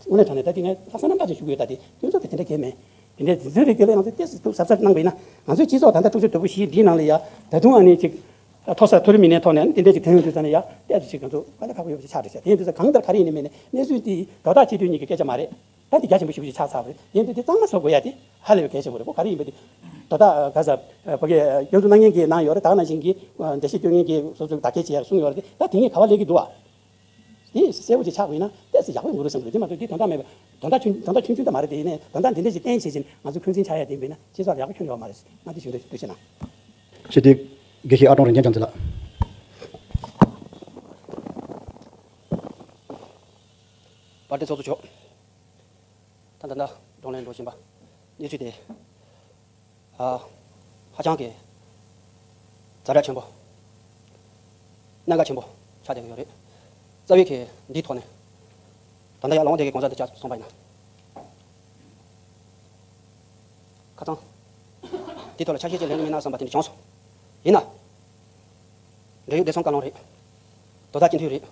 དངོས་གནས་དྲང་གནས་ད་དེ་ངས་ལྷག་བསམ་རྣམ་དག་ཅིག་ཞུ་དགོས་ཡོད། ད་དེ་དོན་ཚོགས་དེ་དེ་འདྲ་གལ་མེད། དེ་འདྲའི་དེ་ཚོའི་རིགས་དེ་ལ་ང་ཚོས་ཏོག་ཙམ་གཟབ་གཟབ་གནང་བ་ཡིན་ན། ང་ཚོའི་སྤྱི་ཚོགས་ད་ལྟ་དཀྲུག་ཤིང་དོད་པོ་བཞི་འདིའི་ནང་ལ་ཡ་ད་དུང་ཨ་ནི་ཅིག་མཐོ་ས་མཐོ་རིམ་མི་སྣའི་ཐོག་ནས་ཨ་ནི་དེ་འདྲ་ཅིག་ཐོན་ཡོང་དུས་ཙང་ནས་ཡ་ཏོག་ཙམ་ཞིག་ང་ཚོ་དཀའ་ལས་ཁག་པོ་ཡོད་པ་ཞིག་ཆགས་འགྲོ་ཤག་དེ་ཡིན་དུས་ཙང་གང་ལྟར་ག་རེ་ཡིན་ནའི་མིན་ནའི་གནས་ཚུལ་འདི་དོ་བདག་སྤྱི་འཐུས་གཉིས་ཀྱི་སྐད་ཆ་མ་རེད། ད་འདི་རྒྱ་ཆེན་པོ་ཞེ་པོ་ཅིག་ཆགས་ཚར་བ་རེད། དེ་ཡིན་དུས་འདི་གཙང་མ་བཟོ་དགོས་ཡ་དེ་ཧ་ལས་པའི་གལ་ཆེན་པོ་རེད། ཁོ་ག་རེ་ཡིན་པ་དེ་དོ་བདག་ག་ས་ཕ་གི་སྐྱོན་འཛུགས་གནང་མཁན་གྱིས་གནང་ཡོད་རེད། ད་ག་ནང་བཞིན་གྱི་འགྲེལ་བཤད་སྐྱོན་མཁན་གྱིས་སོ་སོའི་བདག་སྐྱེལ་བྱས་ཡ་གསུངས་ཡོད་རེད། ད་དེ་གཉིས་ག་པར་སླེབས་ཀྱི་འདུག་བ། དེ་གསལ་པོ་ཅིག་ཆགས་དགོས་ན་ཏོག་ཙམ་ཡག་པོ་ཡོང་གི་རེད་བསམ་གི་རེད། དེ་མ་གཏོགས་དེ་དོན་དག་མེད་པ། དོན་དག་ཆུང་དོན་དག་ཆུང་ཆུང་ད་མ་རེད། དེ་ཡིན་ནའི་དོན་དག་འདི་འདྲ་ཞིག་བསྟན་བྱས་ཅིང་ང་ཚོ་འཁོན་འཛིན་ཆགས་ཡ་དེ་ཡིན་པ་ཡིན་ན་སྤྱི་ཚོགས་ལ་ཡག་པོ་ཁྱོན་ཡོད་མ་རེད། ང་འདི་ཞུ་འདོད་འདུག་ཅེ་ན། ཞེ་དྲག་དགེ་བཤེས་ཨ་ཀྲོང་རིན་ཆེན་རྒྱལ་མཚན་ལགས། དཔལ་ལྡན་ཚོགས་གཙོ་མཆོག་ད་ད་ལྟ་བགྲོ་གླེང་འགྲོ་བཞིན་པ་གནས་ཚུལ་དེ། ཨ། ཧ་ཅང་གི་ཛ་དྲག་ཆེན་པོ། གནད་འགག་ཆེན་པོ་ཆགས་བསྡད་ཀྱི་ཡོད་རེད། རྩ་བའི་གི་འདིའི་ཐོག་ནས་ད་ལྟ་ཡར་ལུང་བསྟན་གྱི་གོང་ས་འདི་བཅར་སོང་པ་ཡིན་ན། ཁ་སང་། འདིའི་ཐོག་ལ་ཆ་ཤས་ཅིག་ལེན་གྱི་མིན་ན་བསམ་པ་དེ་འདྲ་བྱུང་སོང་། ཡིན་ན། འབྲེལ་ཡོད་བདེ་སྲུང་བཀའ་བློན་རེད། དོ་བདག་སྤྱི་འཐུས་རེད།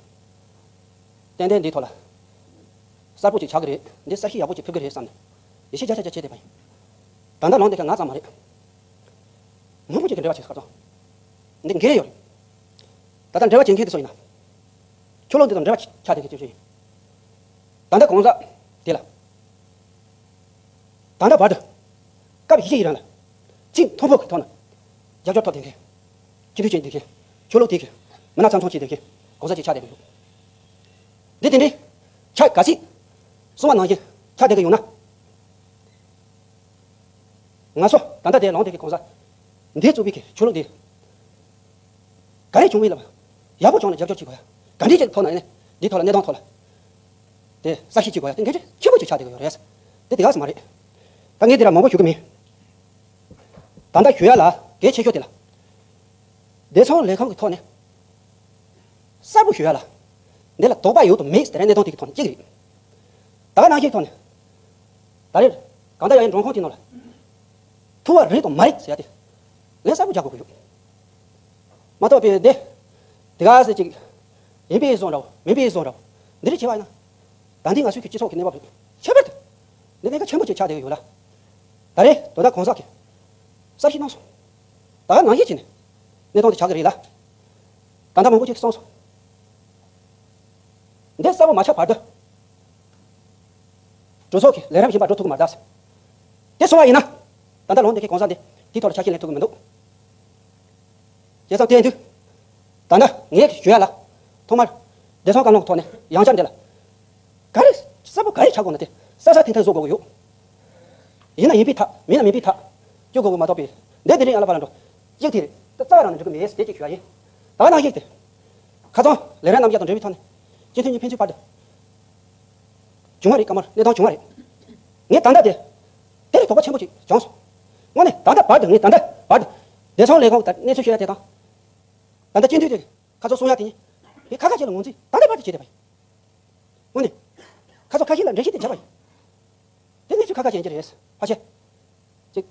ཏན་ཏན་འདིའི་ཐོག་ལ་གསལ་པོ་ཅིག་ཆགས་ཀྱི་རེད། འདི་གསལ་བཤད་ཡག་པོ་ཅིག་ཕུལ་གྱི་རེད་བསམ་ནས་ཡིད་ཆེས་བརྒྱ་ཆ་བརྒྱ་བྱས་བསྡད་པ་ཡིན། ད་ལྟ་ལུང་འདི་ག་ང་ཙམ་མ་རེད། མང་པོ་ཅིག་གི་འབྲེལ་བ་བྱེད་ས་ཁ་སང་འདི་འགན་ཡོད་རེད། ད་ལྟ་འབྲེལ་བ་བྱེད་མཁན་དེ་ཚོ་ཡིན་ན། ཆོས་ལུགས་འདི་དང་འབྲེལ་བ་ཆགས་བསྡད་མཁན་དེ་ཚོ་ཡིན། ད་ལྟ་གོང་ས་དེ་ལ། ད་ལྟ་བར་དུ། སྐབས་བཞི་ཡི་རིང་ལ། ཚིག་མཐོན་པོ་གི་ཐོག་ནས། རྒྱབ་སྐྱོར་ཐོབ་བསྡད་མཁན། སྤྱི་འཐུས་བྱས་བསྡད་མཁན། ཆོས་ལུགས་དེ་གི། མི་སྣ་ཚང་ཚང་བྱས་བསྡད་མཁན། གོང་ས་ཅིག་ཆགས་བསྡད་ཀྱི་ཡོད། འདི་དེ་འདྲའི། ཆ་ག་ཚིག་གསུང་བ་ནང་བཞིན་ཆགས་བསྡད་ཀྱི་ཡོད་ན། ང་ཚོ་ད་ལྟ་དེ་ལུང་འདི་གི་གོང་ས། འདི་བཙུགས་པའི་གི་ཆོས་ལུགས་འདི། ག་རེ་བྱུང་མིན་ལ། ཡག་པོ་བྱུང་ན་རྒྱབ་སྐྱོར་བྱེད་དགོས་ཡ། ག་འདྲའི་ཅིག་ཐོག་ན་ཡིན་ནའི། འདི་ཐོག་ལ་གནས་སྟངས་ཐོག་ལ། དེ་གསལ་བཤད་བྱེད་དགོས་ཡ་དེ་འགན་འཁྲི་ཆེན་པོ་ཅིག་ཆགས་བསྡད་ཀྱི་ཡོད་རེད། དེ་དེ་ག་ཙམ་མ་རེད། ད་ངས་འདི་ལ་མང་པོ་ཞུ་གི་མིན། ད་ལྟ་ཞུ་ཡ་ལ་གལ་ཆེ་ཤོས་དེ་ལ། བདེ་སྲུང་ལས་ཁང་གི་ཐོག་ནས། གསལ་པོ་ཞུ་ཡ་ལ། འདི་ལ་དོགས་པ་ཡོད་དམ་མེད་ཟེར་གནས་སྟངས་དེ་གི་ཐོག་ནས་གཅིག་རེད། ད་ག་ནང་བཞིན་ཐོག་ནས། ད་རེས་གང་ལྟར་ཡང་མགྲོན་ཁང་དེ་ནང་ལ། ཐུག་པ་རེད་དམ་མ་རེད་ཟེར་ཡ་དེ། ལན་གསལ་པོ་རྒྱག་དགོས་ཀྱི་ཡོད། མ་གཏོགས་པའི་འདི། དེ་ག་ཟེར་ཅིག་ཡིན་པའི་བཟོ་འདྲ་བོ་མིན་པའི་བཟོ་འདྲ་བོ། འདི་འདྲ་བྱས་པ་ཡིན་ན། ད་འདི་ང་ཚོའི་གི་སྤྱི་ཚོགས་ཀྱི་གནས་བབ་རེད། ཁྱད་པར་དུ། འདི་གནད་འགག་ཆེན་པོ་ཅིག་ཆགས་བསྡད་ཀྱི་ཡོད་ལ། ད་རེས་དོ་བདག་གོང་ས་གིས། གསལ་བཤད་གནང་སོང་། ད་ག་ནང་བཞིན་བྱས་ནས། གནས་སྟངས་དེ་ཆགས་ཀྱི་རེད་ལ། ད་ལྟ་མང་པོ་ཅིག་གསུངས་སོང་། འདི་གསལ་པོ་མ་ཆགས་བར་དུ། གྲོས་ཚོགས་ཀྱི་ལས་རིམ་གཞན་པ་འགྲོ་ཐུབ་ཀྱི་མ་རེད་ཟེར། དེ་སོང་བ་ཡིན་ན། ད་ལྟ་ལུང་འདི་གའི་གོང་ས་འདི་དེའི་ཐོག་ལ་ཆ་ཤས་ལེན་ཐུབ་ཀྱི་མི་འདུག་བྱས་ཙང་དེ་ཡིན་དུས། ད་ནི་ངས་ཞུ་ཡ་ལ། ཐོག་མར། བདེ་སྲུང་བཀའ་བློན་གྱི་ཐོག་ནས་ཡང་བསྐྱར་འདི་ལ། ག་རེ་གསལ་པོ་ག་རེ་ཆགས་དགོས་ན་དེ་གསལ་གསལ་ཐིང་ཐིང་བཟོ་དགོས་ཀྱི་ཡོད། ཡིན་ན་ཡིན་པའི་ཐག་མིན་ན་མིན་པའི་ཐག་སྐྱོ་དགོས་ཀྱི་མ་གཏོགས་པའི། འདི་འདི་རིང་ཨ་ལ་པ་ལ་འགྲོ། གཅིག་དེ་རེད། ད་རྩ་བ་རང་ནས་འགྲིག་གི་མེད་ཟེར་དེ་གཅིག་ཞུ་ཡ་ཡིན། ད་ག་ནང་བཞིན་དེ། ཁ་སང་ལས་རིམ་རྣམ་གཞག་དང་འབྲེལ་བའི་ཐོག་ནས་སྤྱི་འཐུས་གཉིས་ཕན་ཚུན་བར་དུ། བྱུང་བ་རེད། བཀའ་མོལ་གནས་སྟངས་བྱུང་བ་རེད། ངས་ད་ལྟ་དེ། དེ་རིགས་དོགས་པ་ཆེན་པོ་ཅིག་བྱུང་སོང་། དངོས་གནས་ད་ལྟ་བར་དུ་ངས་ད་ལྟ་བར་དུ། བདེ་སྲུང་ལས་ཁུངས་ད་གནས་ཚུལ་ཞུ་ཡ་དེ་དང་། ད་ལྟ་སྤྱི་འཐུས་དེ་ཁ་ཚོ་གསུང་ཡ་དེ་གཉིས། མི་ཁ་ཁ་ཅིག་ལ་ངོས་འཛིན་ད་ལྟ་བར་དུ་བྱས་བསྡད་པ་ཡིན། དངོས་གནས། ཁ་ཚོ་ཁ་ཤས་ལ་འགྲེལ་བཤད་དེ་བྱས་པ་ཡིན། དེ་གནས་ཚུལ་ཁ་ཁ་ཅན་གྱི་རེད། ཕལ་ཆེར། ཅིག་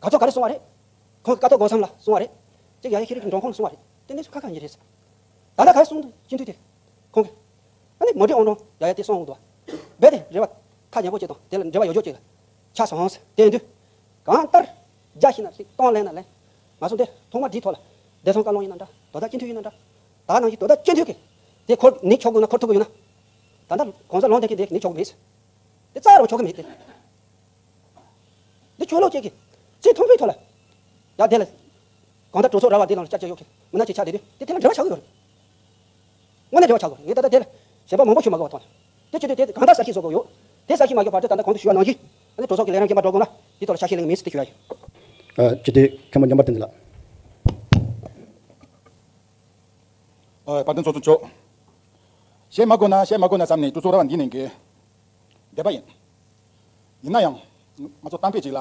ཁ་ཚོ་ག་རེ་གསུང་བ་རེད། ཁོང་གི་ཀ་ཏོ་སྒོ་སམ་ལ་གསུང་བ་རེད། ཅིག་ཡ་ཡ་ཤེས་རིག་གི་མགྲོན་ཁང་ལ་གསུང་བ་རེད། དེ་གནས་ཚུལ་ཁ་ཁ་ཡིན་རེད། ད་ལྟ་ག་རེ་གསུང་འདུག་སྤྱི་འཐུས་དེ། ཁོང་གིས། ཨ་ནི་མོ་འདྲི་ཨོང་ཀྲོང་ཡ་ཡ་དེ་གསུང་འདུག་བ། རྦད་དེ་རེ་བ་ཐག་ཉེ་པོ་ཅིག་དང་དེ་ལ་འབྲེལ་བ་ཡོད་རྒྱུ་ཅིག་ལ་ཆགས་སོང་ཟེར། དེ་ཡིན་དུས། གང་ལྟར། རྒྱ་ཞིག་ན་ཞིག་གཏོང་ལེན་ན་ལེན། ང་ཚོ་འདི་ཐོག་མ་འདིའི་ཐོག་ལ། བདེ་སྲུང་བཀའ་བློན་ཡིན་ན་འདྲ། དོ་བདག་སྤྱི་འཐུས་ཡིན་ན་འདྲ། ད་ནང་བཞིན་དོ་བདག་སྤྱི་འཐུས་ཀྱིས། དེ་འཁོར་ནི་ཆོག་དགོས་ན་འཁོར་ཐུབ་ཀྱི་ཡོད་ན། ད་ལྟ་གོང་ས་ལུང་བསྟན་གྱི་དེ་ནི་ཆོག་གི་མེད། དེ་རྩ་རུ་ཆོག་གི་མེད་དེ། འདི་ཆོས་ལུགས་གཅིག་གིས། ཚིག་མཐོན་པོའི་ཐོག་ལ། ཡ་དེ་ལ། གང་ལྟར་གྲོས་ཚོགས་ར་བ་འདི་ནང་ལ་བཅར་བཅར་ཡོད་གི། མི་སྣ་གཅིག་ཆགས་བསྡད་དུས་དེ་དེ་ལ་འབྲེལ་བ་ཆགས་ཀྱི་ཡོད་རེད། དངོས་གནས་འབྲེལ་བ་ཆགས་དགོས་རེད། ངས་ད་ལྟ་དེ་ལ་ཞེན་པ་མང་པོ་ཞིག་མ་དགོས་པ་མཐོང་། དེ་བྱེད་དུས་དེ་གང་ལྟར་གསལ་བཤད་བཟོ་དགོས་ཡོད། དེ་གསལ་བཤད་མ་བཟོས་བར་དུ་ད་ལྟ་གོང་དུ་ཞུས་པ་ནང་བཞིན། ཨ་ནི་གྲོས་ཚོགས་ཀྱི་ལས་རིམ་རྒན་པ་འགྲོ་དགོས་ན་དེ་ཐོག་ལ་ཆ་ཤས་ལེན་གི་མིན་ཟེར་དེ་ཞུ་ཡ་ཡིན། ཨ། སྤྱི་འཐུས་མཁན་པོ་འཇམ་དཔལ་བསྟན་འཛིན་ལགས། ཨ། དཔལ་ལྡན་ཚོགས་གཙོ་མཆོག་བཤད་མ་དགོས་ན་བཤད་མ་དགོས་ན་བསམ་ནས་གྲོས་ཚོགས་ར་བ་འདི་ནས་གི། འདས་པ་ཡིན། ཡིན་ན་ཡང་། ང་ཚོ་གཏམ་དཔེ་ཅིག་ལ།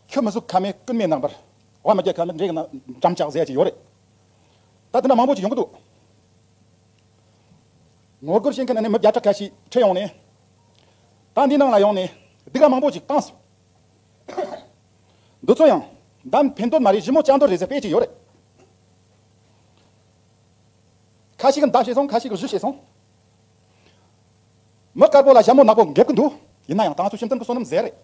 ཁྱི་མི་གཟུགས་ཁ་མེད་རྐུན་མའི་རྣམ་པར། འོ་མ་རྒྱལ་ཁ་མེད་འདྲེ་གི་ན་འགྲམ་ལྕག་ཟེར་ཡ་ཅིག་ཡོད་རེད། ད་དེ་འདྲ་མང་པོ་ཅིག་ཡོང་གི་འདུག་ངོ་རྒོལ་བྱེད་མཁན་ནི་མི་བརྒྱ་ཕྲག་ཁ་ཤས་ཁྲིད་ཡོང་ནས། ད་འདི་ནང་ལ་ཡོང་ནས་སྡུག་ག་མང་པོ་ཅིག་བཏང་སོང་། འདི་ཚོ་ཡང་བདམས་ཕན་འདོད་མ་རེད། ཞི་མོ་ལྕགས་འདོད་རེད་ཟེར་དཔེ་ཅིག་ཡོད་རེད། ཁ་ཤས་ཀྱིས་མདའ་བྱས་སོང་། ཁ་ཤས་ཀྱིས་གཞུ་བྱས་སོང་། མི་དཀར་པོ་ལ་ཞྭ་མོ་ནག་པོ་འགེབས་ཀྱི་འདུག་ཡིན་ན་ཡང་ད་ང་ཚོ་ཤིན་ཏུ་གི་བསོད་ནམས་ཟད་རེད།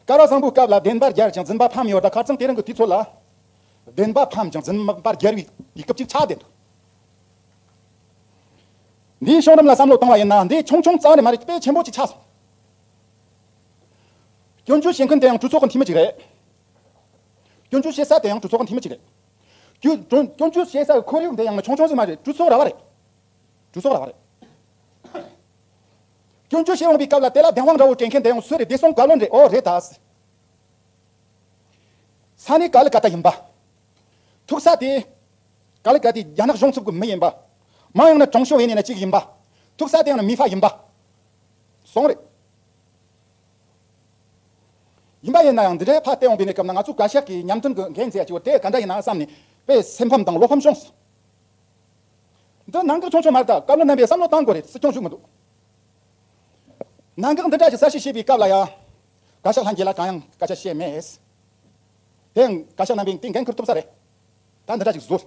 སྐལ་བ་བཟང་པོའི་སྐབས་ལ་བདེན་པ་རྒྱལ་ཅིང་འཛིན་པ་ཕམ་ཡོད། ད་ཁ་རྩང་དེ་རིང་གི་དུས་ཚོད་ལ་བདེན་པ་ཕམ་ཅིང་འཛིན་པ་རྒྱལ་བའི་དུས་སྐབས་ཅིག་ཆགས་བསྡད་འདུག་འདིའི་བྱུང་རིམ་ལ་བསམ་བློ་བཏང་བ་ཡིན་ན། འདི་ཆུང་ཆུང་རྩ་ནས་མ་རེད། དཔེ་ཆེན་པོ་ཅིག་ཆགས་སོང་། སྐྱོན་བརྗོད་བྱེད་མཁན་དེ་ཡང་གྲོས་ཚོགས་ཀྱི་འཐུས་མི་ཅིག་རེད། སྐྱོན་བརྗོད་བྱེད་ས་དེ་ཡང་གྲོས་ཚོགས་ཀྱི་འཐུས་མི་ཅིག་རེད། སྐྱོན་སྐྱོན་བརྗོད་བྱེད་སའི་ཁོར་ཡུག་དེ་ཡང་ཆུང་ཆུང་ཟིག་མ་རེད། གྲོས་ཚོགས་ར་བ་རེད། གྲོས་ཚོགས་ར་བ་རེད། སྐྱོན་བརྗོད་བྱེད་འོང་པའི་སྐབས་ལ་དེ་ལ་བདེན་དཔང་འདྲ་བོ་དྲན་མཁན་དེ་ཡང་སུ་རེད། བདེ་སྲུང་བཀའ་བློན་རེད། ཨོ་རེད་ད། ས་གནས་ཀ་ལི་ཀ་ཏ་ཡིན་པ། ཐུག་ས་དེ་ཀ་ལི་ཀ་ཏའི་རྒྱ་ནག་གཞུང་ཚབ་ཀྱི་མི་ཡིན་པ། མིང་ཡང་ན་ཀྲུང་ཞོ་ཝེ་ནི་ན་གཅིག་ཡིན་པ། ཐུག་ས་དེ་ཡང་ན་མི་ཧྥ་ཡིན་པ། སོང་རེད། ཡིན་པ་ཡིན་ན་ཡང་འདི་འདྲའི་ཕར་བལྟས་འོང་པའི་གནས་སྐབས་ན། ང་ཚོ་བཀའ་ཤག་གི་ཉམས་མཐུན་གྱི་འགན་འཛིན་ཡ་གཅིག་པོ་དེ་ག་འདྲ་ཡིན་ན་བསམ་ནས་དཔེ་སེམས་ཕམ་དང་བློ་ཕམ་བྱུང་སོང་། འདི་གནད་འགག་ཆུང་ཆུང་མ་རེད། ད་བཀའ་བློན་རྣམ་པས་བསམ་བློ་བཏང་དགོས་རེད། སྲིད་སྐྱོང་བཞུགས་མི་འདུག་གནད་འགག་འདི་འདྲ་ཞིག་གསལ་བཤད་བྱེད་པའི་སྐབས་ལ་ཡང་བཀའ་ཤག་ལྷན་རྒྱས་ལ་གང་ཡང་སྐད་ཆ་བཤད་མེད། དེ་ཡང་བཀའ་ཤག་རྣམ་པས་དེ་འགན་འཁུར་ཐུབ་ས་རེད། ད་འདི་འདྲ་ཞིག་བཟོ།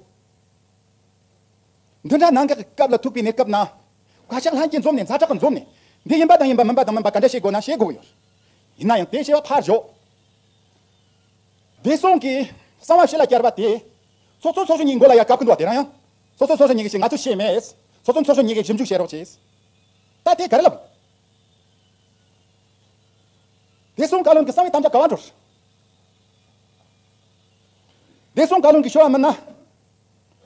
འདི་འདྲ་གནད་འགག་གི་སྐབས་ལ་ཐུག་པའི་གནས་སྐབས་ན། བཀའ་ཤག་ལྷན་རྒྱས་འཛོམས་ནས། ཛ་དྲག་གི་འཛོམས་ནས། འདི་ཡིན་པ་དང་ཡིན་པ་མིན་པ་དང་མིན་པ་ག་འདྲ་བཤད་དགོས་ན་བཤད་དགོས་ཀྱི་ཡོད། ཡིན་ན་ཡང་དེ་བཤད་པ་ཕར་ཞོག་བདེ་སྲུང་གི་གསང་བ་ཕྱི་ལ་བསྐྱར་བ་དེ། ཚོགས་གཙོ་ཚོགས་གཞོན་གཉིས་མགོ་ལ་ཡར་བཀབ་ཀྱི་འདུག་བ། དེ་རང་ཡང་ཚོགས་གཙོ་ཚོགས་གཞོན་གཉིས་ཀྱིས་ང་ཚོས་བཤད་མེད། ཚོགས་གཙོ་ཚོགས་གཞོན་གཉིས་ཀྱིས་ཞིབ་འཇུག་བྱེད་རོགས་བྱེད། ད་དེ་ག་རེ་ལབ། བདེ་སྲུང་བཀའ་བློན་གྱི་གསང་བའི་དམ་བཅའ་ག་བ་འགྲོ། བདེ་སྲུང་བཀའ་བློན་གྱི་ཤོར་བ་མིན་ན།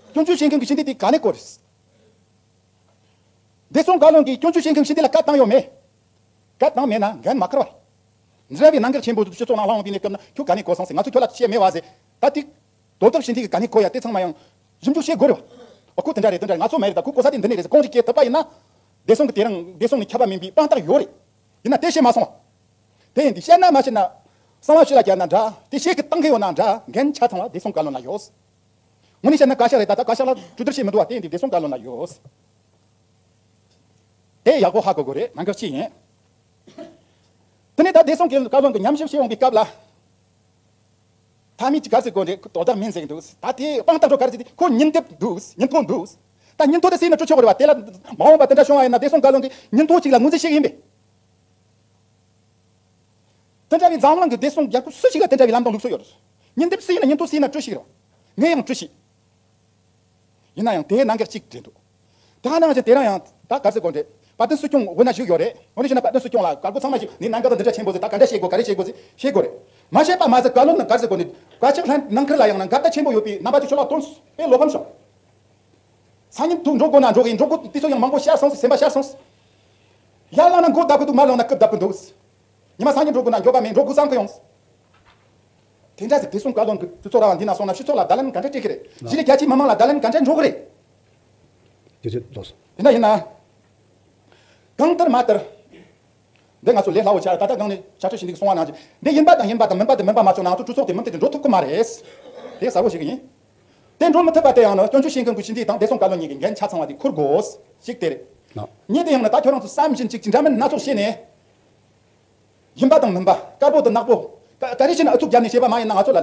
སྐྱོན་བརྗོད་བྱེད་མཁན་གྱི་ཞི་བདེ་དེ་ག་ནས་གོ་རེད། བདེ་སྲུང་བཀའ་བློན་གྱིས་སྐྱོན་བརྗོད་བྱེད་མཁན་ཞི་བདེ་ལ་བཀའ་བཏང་ཡོད་མེད། བཀའ་བཏང་མེད་ན་འགན་མ་འཁུར་བ་རེད། འཛིན་གྲྭ་བའི་རྣམ་འགྱུར་ཆེན་པོ་སྤྱི་ཚོགས་ནང་ལྷང་ཡོང་དུས་ནས་སྐབས་ན་ཁྱོད་ག་ནས་གོ་སོང་ཟེར། ང་ཚོས་ཁྱོད་ལ་བཤད་མེད་བ་ཟེར། ད་དེ་དོ་བདག་ཞི་བདེ་གི་ག་ནས་གོ་ཡ། དེ་ཚང་མ་ཡང་ཞིབ་འཇུག་བྱེད་དགོས་རེད་བ། ཨ་ཁུ་དེ་འདྲ་རེད། དེ་འདྲ་རེད། ང་ཚོ་མ་རེད། ད་ཁུ་གོ་ས་དེ་འདི་ནས་རེད་ཟེར་ཁོང་ཅིག་སྐད་ཐུབ་པ་ཡིན་ན། བདེ་སྲུང་གི་དེ་རིང་བདེ་སྲུང་ནས་ཁྱབ་པ་མིན་པའི་དཔང་རྟགས་ཡོད་རེད། ཡིན་ན་དེ་བཤད་མ་སོང་བ། དེ་ཡིན་དུས་བཤད་ན་མ་བཤད་ན། གསང་བ་ཕྱི་ལ་བསྐྱར་ན་འདྲ། དེ་བཤད་ཀྱི་བཏང་གི་ཡོད་ན་འདྲ། འགན་ཆ་ཚང་བ་བདེ་སྲུང་བཀའ་བློན་ལ་ཡོད། དངོས་གནས་བཤད་ན་བཀའ་ཤག་རེད། ད་ལྟ་བཀའ་ཤག་ལ་གྲོས་བསྡུར་བྱེད་མི་འདུག་བ། དེ་ཡིན་དུས་བདེ་སྲུང་བཀའ་བློན་ལ་ཡོད། དེ་ཡག་པོ་ཧ་གོ་དགོས་རེད། གནད་འགག་ཅིག་ཡིན། དེ་ནས་ད་བདེ་སྲུང་གི་བཀའ་བློན་གྱི་ཉམས་ཞིབ་བྱེད་ཡོང་པའི་སྐབས་ལ། མཐའ་མི་གཅིག་ག་རེ་ཟེར་དགོས་རེད། དོ་བདག་མིན་ཟེར་གྱི་འདུག་ད་དེ་དཔང་རྟགས་འགྲོ་ག་རེ་ཟེར་དུས་ཁོ་ཉིན་དེབ་འདུག་ཉིན་ཐོ་འདུག་ད་ཉིན་ཐོ་དེ་སྲིད་ན་སྤྲོད་ཆོག་གི་རེད་བ། དེ་ལ་མ་འོངས་པ་དེ་འདྲ་བྱུང་བ་ཡིན་ན་བདེ་སྲུང་བཀའ་བློན་གྱིས་ཉིན་ཐོ་གཅིག་ལ་ངོས་འཛིན་བྱེད་ཀྱི་ཡིན་པས། དེ་འདྲ་བའི་འཛམ་གླིང་གི་བདེ་སྲུང་རྒྱལ་ཁབ་སུ་ཞིག་ལ་དེ་འདྲ་བའི་ལམ་སྟོན་ལུགས་སྲོལ་ཡོད་རེད། ཉིན་དེབ་སྲིད་ན་ཉིན་ཐོ་སྲིད་ན་སྤྲོད་ཤེས་རེད་བ། ངས་ཡང་སྤྲོད་ཤེས། ཡིན་ན་ཡང་དེའི་གནད་འགག་གཅིག་དྲན་འདུག་ད་ནང་བཞིན་དེ་རིང་ཡང་ད་ག་རེ་ཟེར་དགོས་རེད། དཔལ་ལྡན་སྲིད་སྐྱོང་འོ་ན་བཞུགས་ཡོད་རེད། འོ་ན་བཞུགས་ན་དཔལ་ལྡན་སྲིད་སྐྱོང་ལ་གལ་པོ་ཚང་མ་ཞིག་ནས་གནད་འགག་དང་འདི་འདྲ་ཆེན་པོ་ཟིག་ད་ག་འདྲ་བཤད་དགོས། ག་རེ་བཤད་དགོས་ཟིག་བཤད་དགོས་རེད། མ་བཤད་པ་མ་ཟད་བཀའ་བློན་ནང་ག་རེ་ཟེར་དགོས་ནི། བཀའ་ཁྱབ་ལྷན་ནང་ཁུལ་ལ་ཡང་ན་འགལ་ཟླ་ཆེན་པོ་ཡོད་པའི་རྣམ་པ་ཅིག་ཤོར་བ་སྟོན་སོང་། དཔེ་བློ་ཕམ་བྱུང་། སང་ཉིན་དུ་འགྲོ་དགོས་ན་འགྲོ་གི་ཡིན། འགྲོ་དགོས་དུས་ཚོད་ཡང་མང་པོ་ཤར་སོང་ཟིག་སེམས་པ་ཤར་སོང་ཟིག་ཡར་ལངས་ན་མགོ་བརྡབ་གི་འདུག་མར་ལངས་ན་རྐུབ་བརྡབ་གི་འདུག་ཉི་མ་སང་ཉིན་འགྲོ་དགོས་ན་འགྱོད་པ་མེད། འགྲོ་དགོས་བསམ་གི་ཡོང་། དེ་འདྲ་ཟིག་བདེ་སྲུང་བཀའ་བློན་གྱི་སྤྱི་ཚོགས་ར་བ་འདི་ན་སོང་ན་སྤྱི་ཚོགས་ལ་བརྡ་ལན་ག་འདྲ་སྤྲད་ཀྱི་རེད། གཞིས་ལུས་རྒྱ་ཆེའི་མི་མང་ལ་བརྡ་ལན་ག་འདྲ་འགྲོ་གི་རེད། དེ་ཚོ་ལོས། དེ་འདྲ་ཡིན་ན། གང་ལྟར་མ་ལྟར། འདི་ང་ཚོ་ལས་སླ་བོ་ཆགས། ད་ལྟ་གང་ནས་བྱ་སྤྱོད་བྱེད་འདི་གསུང་བ་ནང་བཞིན་འདི་ཡིན་པ་དང་ཡིན་པ་དང་མིན་པ་དང་མིན་པ་མ་བྱུང་ན་ང་ཚོ་གྲོས་ཚོགས་དེ་མུ་མཐུད་དུ་འགྲོ་ཐུབ་ཀྱི་མ་རེད། དེ་གསལ་བོ་ཞིག་ཡིན། དེ་འགྲོ་མི་ཐུབ་པ་དེ་ཡང་ན་སྐྱོན་བརྗོད་བྱེད་མཁན་གྱི་ཞི་བདེ་དང་བདེ་སྲུང་བཀའ་བློན་གཉིས་ཀྱི་འགན་ཆ་ཚང་བ་དེ་འཁུར་དགོས་ཞིག་དེ་རེད། གཉིས་དེ་ཡང་ན་ད་ཁྱོད་རང་ཚོ་བསམ་བཞིན་ཅིག་ཅི་འདྲ་མིན་སྣ་ཚོགས་བཤད་ནས། ཡིན་པ་དང་མིན་པ། དཀར་པོ་དང་ནག་པོ། ཀ་ཀ་རེ་བྱས་ན་ཨུ་ཚུགས་བརྒྱབ་ནས་བྱས་པ་མ་ཡིན་ན། ང་ཚོ་ལ་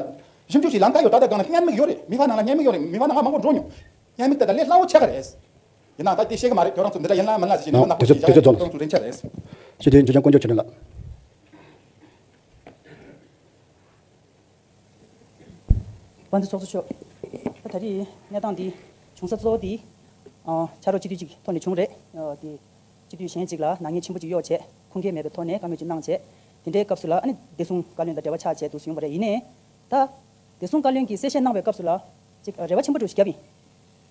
ཞིབ་འཇུག་བྱེད་ལམ་ཁ་ཡོད། ད་ལྟ་གང་ལ་བརྙན་མིག་ཡོད་རེད། མི་ཕ་ནང་ལ་བརྙན་མིག་ཡོད་རེད། མི་ཕ་ནང་ང་མང་པོ་འགྲོ་མྱོང་། བརྙན་མིག་དེ་ད་ལས་སླ་བོ་ཆགས་ཀྱི་རེད། ཡིན་ན་ད་དེ་ཤེས་ཀྱི་མ་རེད། ཁྱོད་རང་ཚོ་འདི་འདྲ་ཡིན་ལ་མིན་ལ་ཟེར་བྱས་ནས། ཨ། མི་ནག་པོ་དེ་ཚོ་ཞིག་དེ་ཚོ་རྫོགས་ཁྱོད་རང་ཚོ་རེན་ཆ་རེད། ཞི་བདེའི་འཇུ་ཆེན་དཀོན་མཆོག་ཆོས་སྒྲོན་ལགས། དཔལ་ལྡན་ཚོགས་གཙོ་མཆོག་ད་ད་རེས་གནས་སྟངས་འདི་བྱུང་ས་གཙོ་བོ་འདི། ཨ། ཕྱག་རོགས་སྤྱི་འཐུས་ཅིག་ཐོག་ནས་བྱུང་རེད། ཨ། དེ་སྤྱི་འཐུས་གཞན་ཅིག་ལ་ནག་ཉེས་ཆེན་པོ་ཅིག་གཡོགས་བྱས། ཁུངས་སྐྱེལ་མེད་པའི་ཐོག་ནས་བཀའ་མོལ་ཅིག་གནང་བྱས། དེ་འདྲའི་སྐབས་སུ་ལ་ཨ་ནི་བདེ་སྲུང་བཀའ་བློན་དང་འབྲེལ་བ་ཆགས་བྱས་འདུག་སེ་ཡོང་བ་རེད། ཡིན་ནའི་ད་བདེ་སྲུང་བཀའ་བློན་གྱིས་གསལ་བཤད་གནང་བའི་སྐབས་སུ་ལ་ཅིག་རེ་བ་ཆེན་པོ་འདྲ་ཞིག་བརྒྱབ་ཡིན།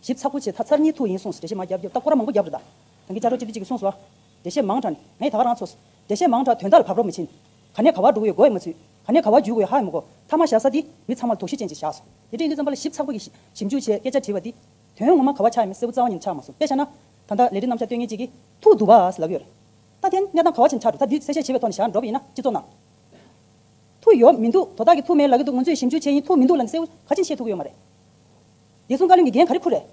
ཞིབ་ཚགས་པོ་བྱས། ཚ་ཚར་གཉིས་ཐུག་ཡིན་གསུངས་སོང་། འགྲེལ་བཤད་མ་བརྒྱབ་རྒྱུ་ད་སྐོར་ར་མང་པོ་བརྒྱབ་རེད་ད། ད་གིན་བཅའ་སྒྲོག་སྤྱི་འཐུས་གཅིག་གིས་གསུངས་སོང་། འགྲེལ་བཤད་མང་དྲགས་ནས་ངས་ད་ག་རང་ཚོ། འགྲེལ་བཤད་མང་དྲགས་དོན་དག་ལ་བབས་རོགས་མི་བྱེད། ག་ནས་ག་བར་འགྲོ་གི་ཡོད་མགོ་ཡང་མ་ཚོས། ག་ནས་ག་བར་འགྲོ་གི་ཡོད་ཧ་ཡང་མི་གོ། མཐའ་མ་བཞག་ས་དེ་མི་ཚང་མ་ལ་དོགས་གཞི་ཅན་ཅིག་བཞག་སོང་། དེ་འདྲ་ཡིན་དུས་ཙམ་པ་ལ་ཞིབ་ཚགས་པོ་གིས་ཞིབ་འཇུག་བྱས་སྐད་ཆ་དྲིས་པ་དེ། དོན་ངོ་མ་ག་བ་ཆགས་ཡོད་མེད་གསལ་པོ་རྩ་བ་ཉིད་ནས་ཆགས་མ་སོང་། དཔེ་བཞག་ན། ད་ལྟ་ལས་རིགས་རྣམ་གཞག་སྟོན་མཁན་ཅིག་གིས་ཐུག་འདུག་པ་ཟེར་ལབ་ཀྱི་ཡོད་རེད། ད་དེ་གནས་སྟངས་ག་བ་ཅིག་ཆགས་འགྲོ། ད་དེ་གསལ་བཤད་བྱེད་པའི་ཐོག་ནས་བཞག་འགྲོ་བ་ཡིན་ན་སྤྱི་ཚོགས་ནང་། ཐུག་ཡོད་མི་འདུག་དོ་བདག་གིས་ཐུག་མེད་ལབ་ཀྱི་འདུག་ང་ཚོས་ཞིབ་འཇུག་བྱས་ཡིན། ཐུག་མི་འདུག་ལབ་ནས་གསལ་པོ་ག་ཅིག་བཤད་ཐུབ་ཀྱི་ཡོད་མ་རེད། བདེ་སྲུང་བཀའ་བློན་གྱི་འགན་ག་རེ་འཁུར་རེད།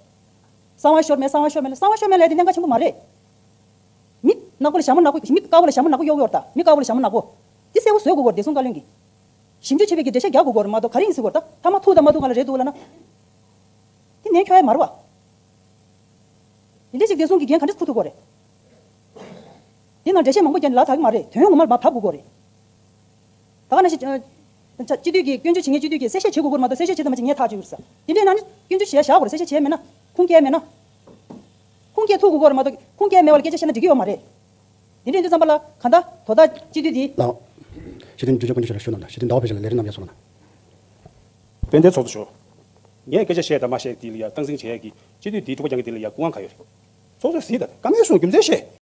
གསང་བ་ཤོར་མེད། གསང་བ་ཤོར་མེད་ལ། གསང་བ་ཤོར་མེད་ལ་དེ་གནད་འགག་ཆེན་པོ་མ་རེད། མི་ནག་པོ་ལ་ཞྭ་མོ་ནག་པོ། མི་དཀར་པོ་ལ་ཞྭ་མོ་ནག་པོ་གཡོག་གཡོག་རེད་ད། མི་དཀར་པོ་ལ་ཞྭ་མོ་ནག་པོ། དེ་གསལ་པོ་བཟོ་དགོས་ཀྱི་རེད། བདེ་སྲུང་བཀའ་བློན་གྱིས་ཞིབ་འཇུག་བྱེད་པའི་གི་འགྲེལ་བཤད་རྒྱག་དགོས་ཀྱི་རེད་མ་གཏོགས། ག་རེ་ཡིན་ཟེར་དགོས་རེད་ད། མཐའ་མ་ཐུག་དང་མ་ཐུག་སྒང་ལ་རེད་འདུག་ལབ་ན། དེ་ནས་ཁྱོད་ཡ་མ་རེད་བ། དེ་འདྲ་ཞིག་བདེ་སྲུང་གི་འགན་ག་འདྲ་ཁུར་ཐུབ་དགོས་རེད། དེ་ནང་འགྲེལ་བཤད་མང་པོ་རྒྱག་ནས་ལག་ཐག་གི་མ་རེད། དོན་ངོ་མར་མར་ཕབ་དགོས་ཀྱི་རེད། ད་ག་ནང་བཞིན། ཨ། སྤྱི་འཐུས་ཀྱི་སྐྱོན་བརྗོད་བྱེད་མཁན་སྤྱི་འཐུས་ཀྱིས་གསལ་བཤད་བྱེད་དགོས་ཀྱི་རེད་མ་གཏོགས། གསལ་བཤད་བྱེད་ཐུབ་མ་བྱེད་ངས་ཐག་གཅོད་ཀྱི་རེད་ཟེར། དེ་འདྲས་ན་ནི་སྐྱོན་བརྗོད་བྱེད་ཡ་བཞག་དགོས་རེད། གསལ་བཤད་བྱས་མེད་ན། ཁུངས་སྐྱེལ་མེད་ན། ཁུངས་སྐྱེལ་ཐུབ་དགོས་ཀྱི་རེད་མ་གཏོགས། ཁུངས་སྐྱེལ་མེད་པ་ལ་སྐད་ཆ་བཤད་ན་འགྲིག་གི་ཡོད་མ་རེད། དེ་འདྲས་ཡིན་དུས་ཙམ་པ་ལ་གང་ལྟར་དོ་བདག་སྤྱི་འཐུས་དེ། ལགས། ཞུ་དོན་རྒྱུ་ཆ་དཀོན་མཆོག་ཞུ་ལ་ཞུ་གནང་དང་། ཞུ་དོན་ཟླ་བ་བོད་ཞིག་ལ་ལས་རིམ་རྣམས་ཡར་སོང་གནང་དང་། དཔལ་ལྡན་ཚོགས་གཙོ་མཆོག་ངས་སྐད་ཆ་བཤད་དང་མ་བཤད་དེ་ལ་ཡ་སྟངས་འཛིན་བྱེད་ཡ་གི་སྤྱི་འཐུས་དེའི་དཀྲུག་པ་རྒྱག་མཁན་དེ་ལ་ཡ་སྐུ་དབང་ག་ཡོད་རེད། ཚོགས་གཙོས་གཟིགས་དང་། བཀའ་མོལ་གསུང་། རྒྱུ་མཚན་བཤད།